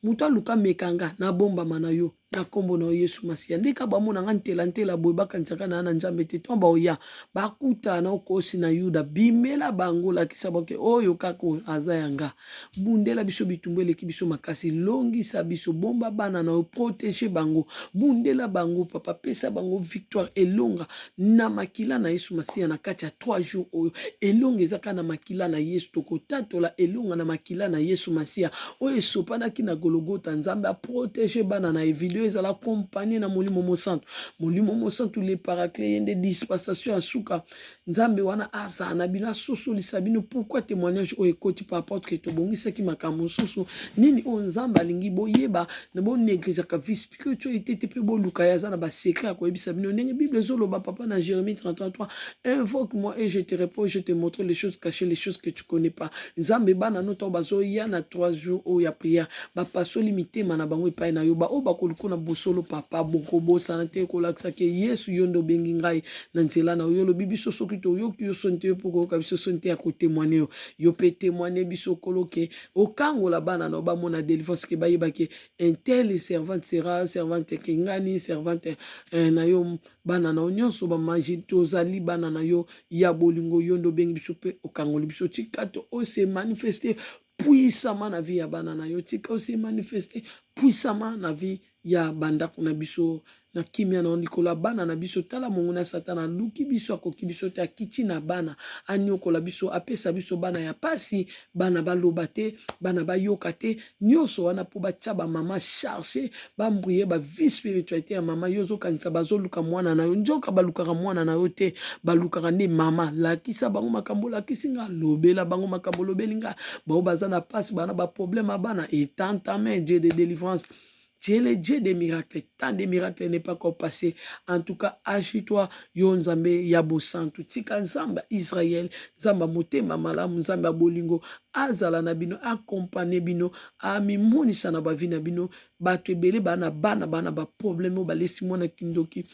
Moto aluka meka nga, nabombama na yo na nkombo na yo Yesu Masiya. Nde ka bamona nga ntela ntela boye bakanisaka na na Nzambe te. Ntango baoya bakuta na okosi na Yuda, bimela bango, lakisa bango ke oyo kaka oyo aza ya nga. Bundela biso bitumba eleki biso makasi, longisa biso, bomba bana na yo, protege bango, bundela bango papa, pesa bango victoire, elonga na makila na Yesu Masiya na kati ya 3 jours oyo. Elonga eza kaka na makila na Yesu, tokotatola elonga na makila na Yesu Masiya oyo esopanaki na Gologota. Nzambe aprotege bana na ye. Video ezala accompagne na Molimo Mosantu. Molimo Mosantu le paraclet, ye nde dispensation ya suka. Nzambe wana azala na bino, asosolisa bino pourquoi témoignage oyo ekoti par rapport que tobongisaki makambo mosusu nini oyo Nzambe alingi boyeba na bonegligeaka vie spiritualité te, mpe boluka ye, aza na basecret ya koyebisa bino ndenge Bible ezoloba papa na Jérémie 33 invoque moi et je te réponds, je te montre les choses cachées, les choses que tu connais pas. Nzambe, bana no ntango bazoya na 3 jours oyo ya prière, bapasoli mitema na bango epai na yo, baoyo bakoluka na bosolo papa, bokobosana te kolakisa ke Yesu yo nde obengi ngai na nzela na yo. Olobi biso soki toyoki yo soni te, yo mpo koyoka biso soni te ya kotémoigne yo. Yo mpe témoigne biso kolo ke okangola bana na yo, bamona délivrance, ke bayeba ke un tel servante sera servante kengani servante na yo. Bana na yo nyonso bamagi, tozali bana na yo ya bolingo, yo nde obengi biso mpe okangoli biso. Tika to ose manifeste puissamment na vie ya bana na yo, tika ose manifeste puissamment na vie ya bandako na biso, na kimia na yo likolo ya bana na biso. Tala monguna Satana aluki biso, akoki biso te, akiti na bana, aniokola biso, apesa biso bana ya pasi, bana baloba te, bana bayoka te, nyonso wana mpo batia bamama charge, bambrouye ba vie spiritualité ya mama. Yo ozokanisa bazoluka mwana na yo, nzoka balukaka mwana na yo te, balukaka nde mama. Lakisa bango makambo olakisi nga, lobela bango makambo olobeli nga. Bao baza na pasi, bana baproblème ya bana, etantame Dieu de délivrance. Tu es le Dieu des miracles. Tant de miracles n'est pas encore passé. En tout cas, agis-toi, yo Nzambe ya bosantu. Tika Nzambe Israël, Nzambe motema malamu, Nzambe bolingo, azala na bino, accompagner bino, amimonisa na bavi na bino. Bato ebele bana bana bana ba problème oyo balesi mwana kindoki,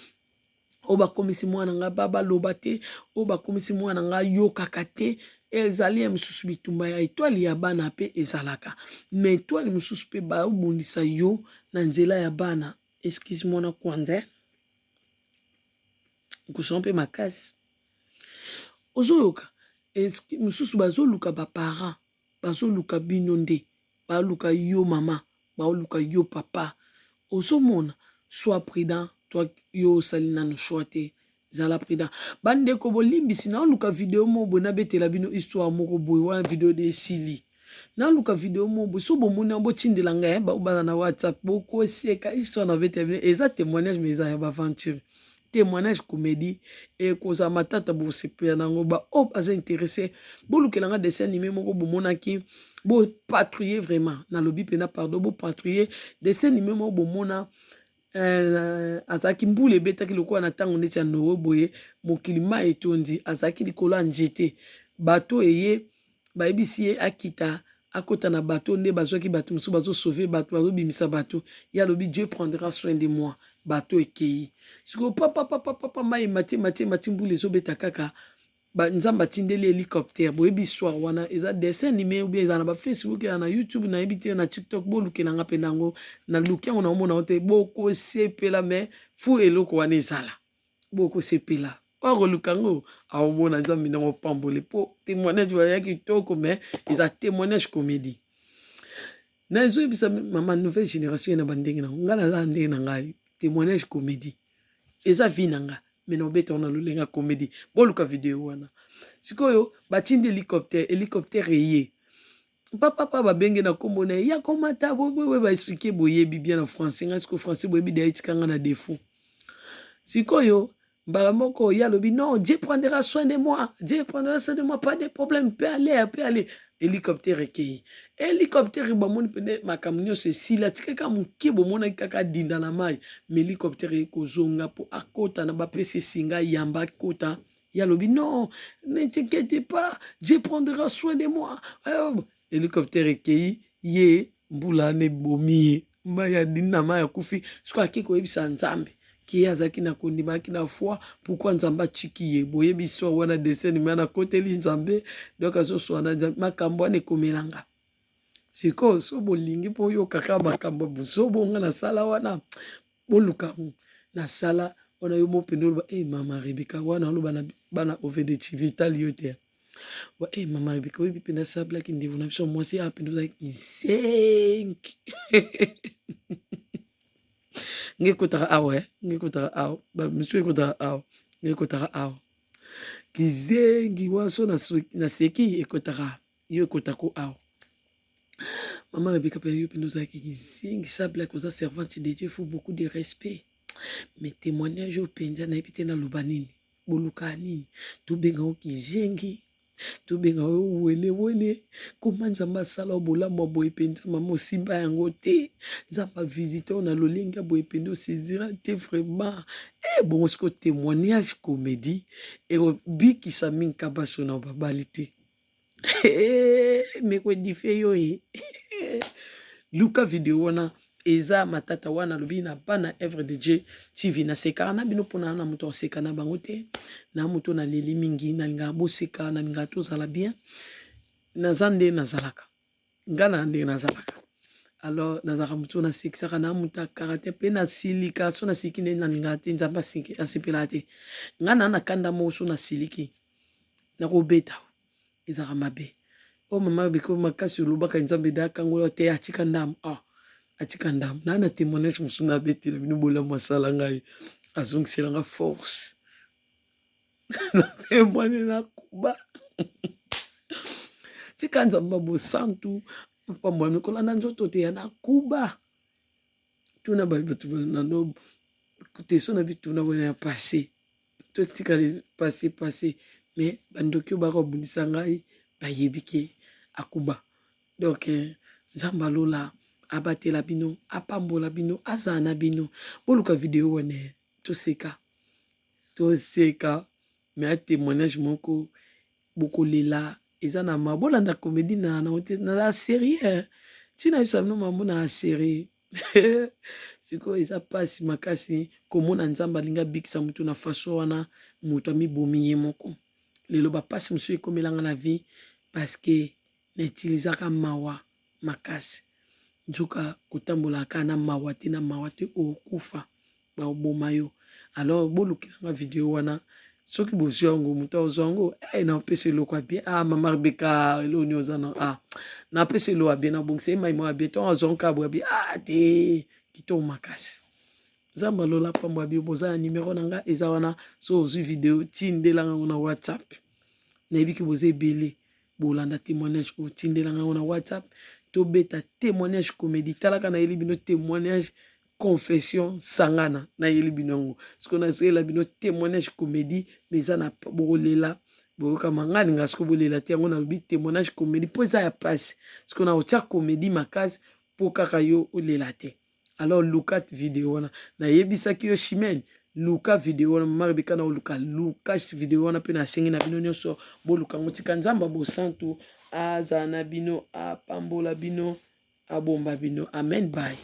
oyo bakomisi mwana nga ba baloba te, oyo bakomisi mwana nga yokaka te. Ezali ya mosusu bitumba ya etoile ya bana mpe ezalaka, mais etoile mosusu mpe baobundisa yo na nzela ya bana. Excuse mwana kwanza nkusa mpe makasi ozoyoka mosusu bazoluka baparent, bazoluka bino nde baluka yo mama, baoluka yo papa. Ozomona, sois prudent toi, yo osali nano choix te, zala prudent. Bandeko bolimbisi, naoluka video moko boye nabetela bino histoire moko boye wana. Video de esili, naluka video moko boye, so bomoni yango botindela ngai, baza na WhatsApp, bokoseka. Histoire nabetela bino eza témoignage, mais eza ya baaventure, témoignage comédie, ekozala matata, bosepela nango. Baoyo baza intéressé, bolukela nga dessin animé moko bomonaki, bopatrouille vraiment, nalobi mpena pardon, bopatrouille dessin animé moko bomona azalaki mbula ebetaki lokola na ntango neti ya Noe boye, mokili mai etondi, azalaki likolo ya nzete, bato eye bayebisi ye akita, akota na bato nde bazwaki bato mosusu, bazosauve bato, bazobimisa bato. Ye alobi: "Dieu prendra soin de moi." Bato ekei sikoyo, papapapapa, mai emati, emati, emati, mbula ezobeta kaka, Nzambe atindeli hélicoptère. Boyebi histoire wana, eza dessin animé ou bien eza na bafacebook, eza na YouTube, nayebi te, na TikTok. Bolukelanga mpe nango, naluki yango, naomona yango te. Bokosepela, mais fu eloko wana ezala, bokosepela. Oyo koluka yango aomona. Nzambe ndenge opambole mpo témoignage wana ya kitoko, mais eza témoignage comédie. Nazoyebisa mama, nouvelle génération ye na bandenge nango, ngai naza na ndenge na ngai. Témoignage comédie eza vie na nga, mais naobeta wana lolenga comédie. Boluka video wana. Sikoyo batindi hélicoptère, hélicoptère eye, papapa, babenge na nkombo na ye, ya komata boye, baexplike, boyebi bien na français, ngai sikoyo français boyebi deya, etika nga na défaut. Sikoyo mbala moko ye alobi: "Non, Dieu prendra soin de moi, Dieu prendra soin de moi, pas de problème, peut aller, peut aller." Hélicoptère ekei, hélicoptère bamoni pene makambo nyonso esili, atikaka moke, bomonaki kaka dinda na mai, mais hélicoptère ekozonga mpo akota na bapesa esinga yamba akota. Ye alobi non, ne t'inquiète pas, Dieu prendra soin de moi. Hélicoptère ekei, ye mbula wana ebomi ye, mai ya dini na mai akufi. Sikoyo ake koyebisa Nzambe ke ye azalaki na kondima, azalaki na foi, pourquoi Nzambe atiki ye? Boyebi histoire wana, dessin anime wana, akoteli Nzambe, donc azoswana Nzambe. Makambo wana ekomelanga sikoyo. So bolingi mpo oyoka kaka makambo bozobo nga nasala wana, boluka nasala wana, yo mo mpenza oloba e mama Rebeka wana, oloba na bana OVD TV etali yo te. Wa e mama Rebeka, oyebi mpenza sablaki ndevo na biso mwasi awa mpenza ozalaki zengi. Nge ekotaka awa, eh? Nge ekotaka awa, misu ekotaka awa, nge ekotaka awa, kizengi wana. So naseki ekotaka yo, ekotako awa. Mama Rebeka mpe yo mpenza ozalaki kizengi, sablaki, oza servante de Dieu, faut beaucoup de respect. Mais témoignage oyo mpenza nayebi te naloba nini. Boluka nini? Tobenga ngo kizengi, tobenga yo welewele. Koma Nzambe asala yo bolamu ya boye mpenza, mama, osimba yango te. Nzambe avisite oyo na lolenge ya boye mpenza, osezira te vraiment. E bongo sikoyo témoignage comédie ekobikisa mingi kabaso na babali te, me koédifier yo. E luka video wana, eza matata wana. Alobi na bana Œuvre de Dieu TV, nasekaka na bino mpona na moto aseka na bango te, na moto naleli mingi. Nalingaka boseka, nalingaka tozala bien. Naza nde nazalaka, nga na ndenge nazalaka. Alors nazalaka motu nasekisaka na moto akaka te, mpe nasilika. So nasiliki nde nalingaka te, Nzambe asepelaka te. Nga na kanda moko, so nasiliki nakobeta, ezalaka mabe. Oyo mama biko makasi olobaka, Nzambe da akangola te, atika ndambo, ah, atika ndambo. Na témoignage mosusu nabetela bino bolamu asala ngai, azongiselanga force na témoigne nakuba. Tika Nzambe bosantu pambola mikolanda nzoto te ya nakuba. Tuna bato nano te, so na bituna wana ya passé, totika passé passé. Mais bandoki oyo bakobundisa ngai bayebi ke akuba. Donc Nzambe alola abatela bino, apambola bino, azala na bino. Boluka video wana, toseka, toseka. Mais témoignage moko bokolela, eza na ma bolanda comédie na nango te, naza sérieux. Ntina yebisa bino mambo na série. Sikoyo eza mpasi makasi komona Nzambe alingi abikisa motu na façon wana, moto amibomi ye moko. Lelo bapasi mosusu ekomelanga na vie parce que nautilisaka mawa makasi. Nzoka kotambolaka kaka na mawa te, na mawa te, okufa, baoboma yo. Alors bolukelanga video wana. Soki bozwi yango, moto azwa yango, eh, napesa eloko ya bien. Ah, mama Rebeka, eloko nini oza na? Ah, napesa eloko ya bien, nabongisa ye mai moko ya bien. Ntongo azwa yango kaka boya bien. Ah te, kitoko makasi. Nzambe alola pambo ya bino. Boza na numero na nga, eza wana. So ozwi video, tindelanga yango na WhatsApp. Nayebiki boza ebele bolanda témoignage oyo, tindelanga yango na WhatsApp, tobeta témoignage comédie. Talaka, nayeli bino témoignage confession sangana, nayeli bino yango. Sikoyo nazoyela bino témoignage comédie, mais eza na bokolela, boyokama. Ngai alinga sikoyo bolela te, yango nalobi témoignage comédie mpo eza ya pasi. Sikoyo nakotia comédie makasi mpo kaka yo olela te. Alors luka video wana nayebisaki yo, Chimene, luka video wana. Mama Rebeka na oluka, luka video wana. Mpe nasengi na bino nyonso boluka yango. Tika Nzambe bosantu azala na bino, apambola bino, abomba bino. Amen, bye.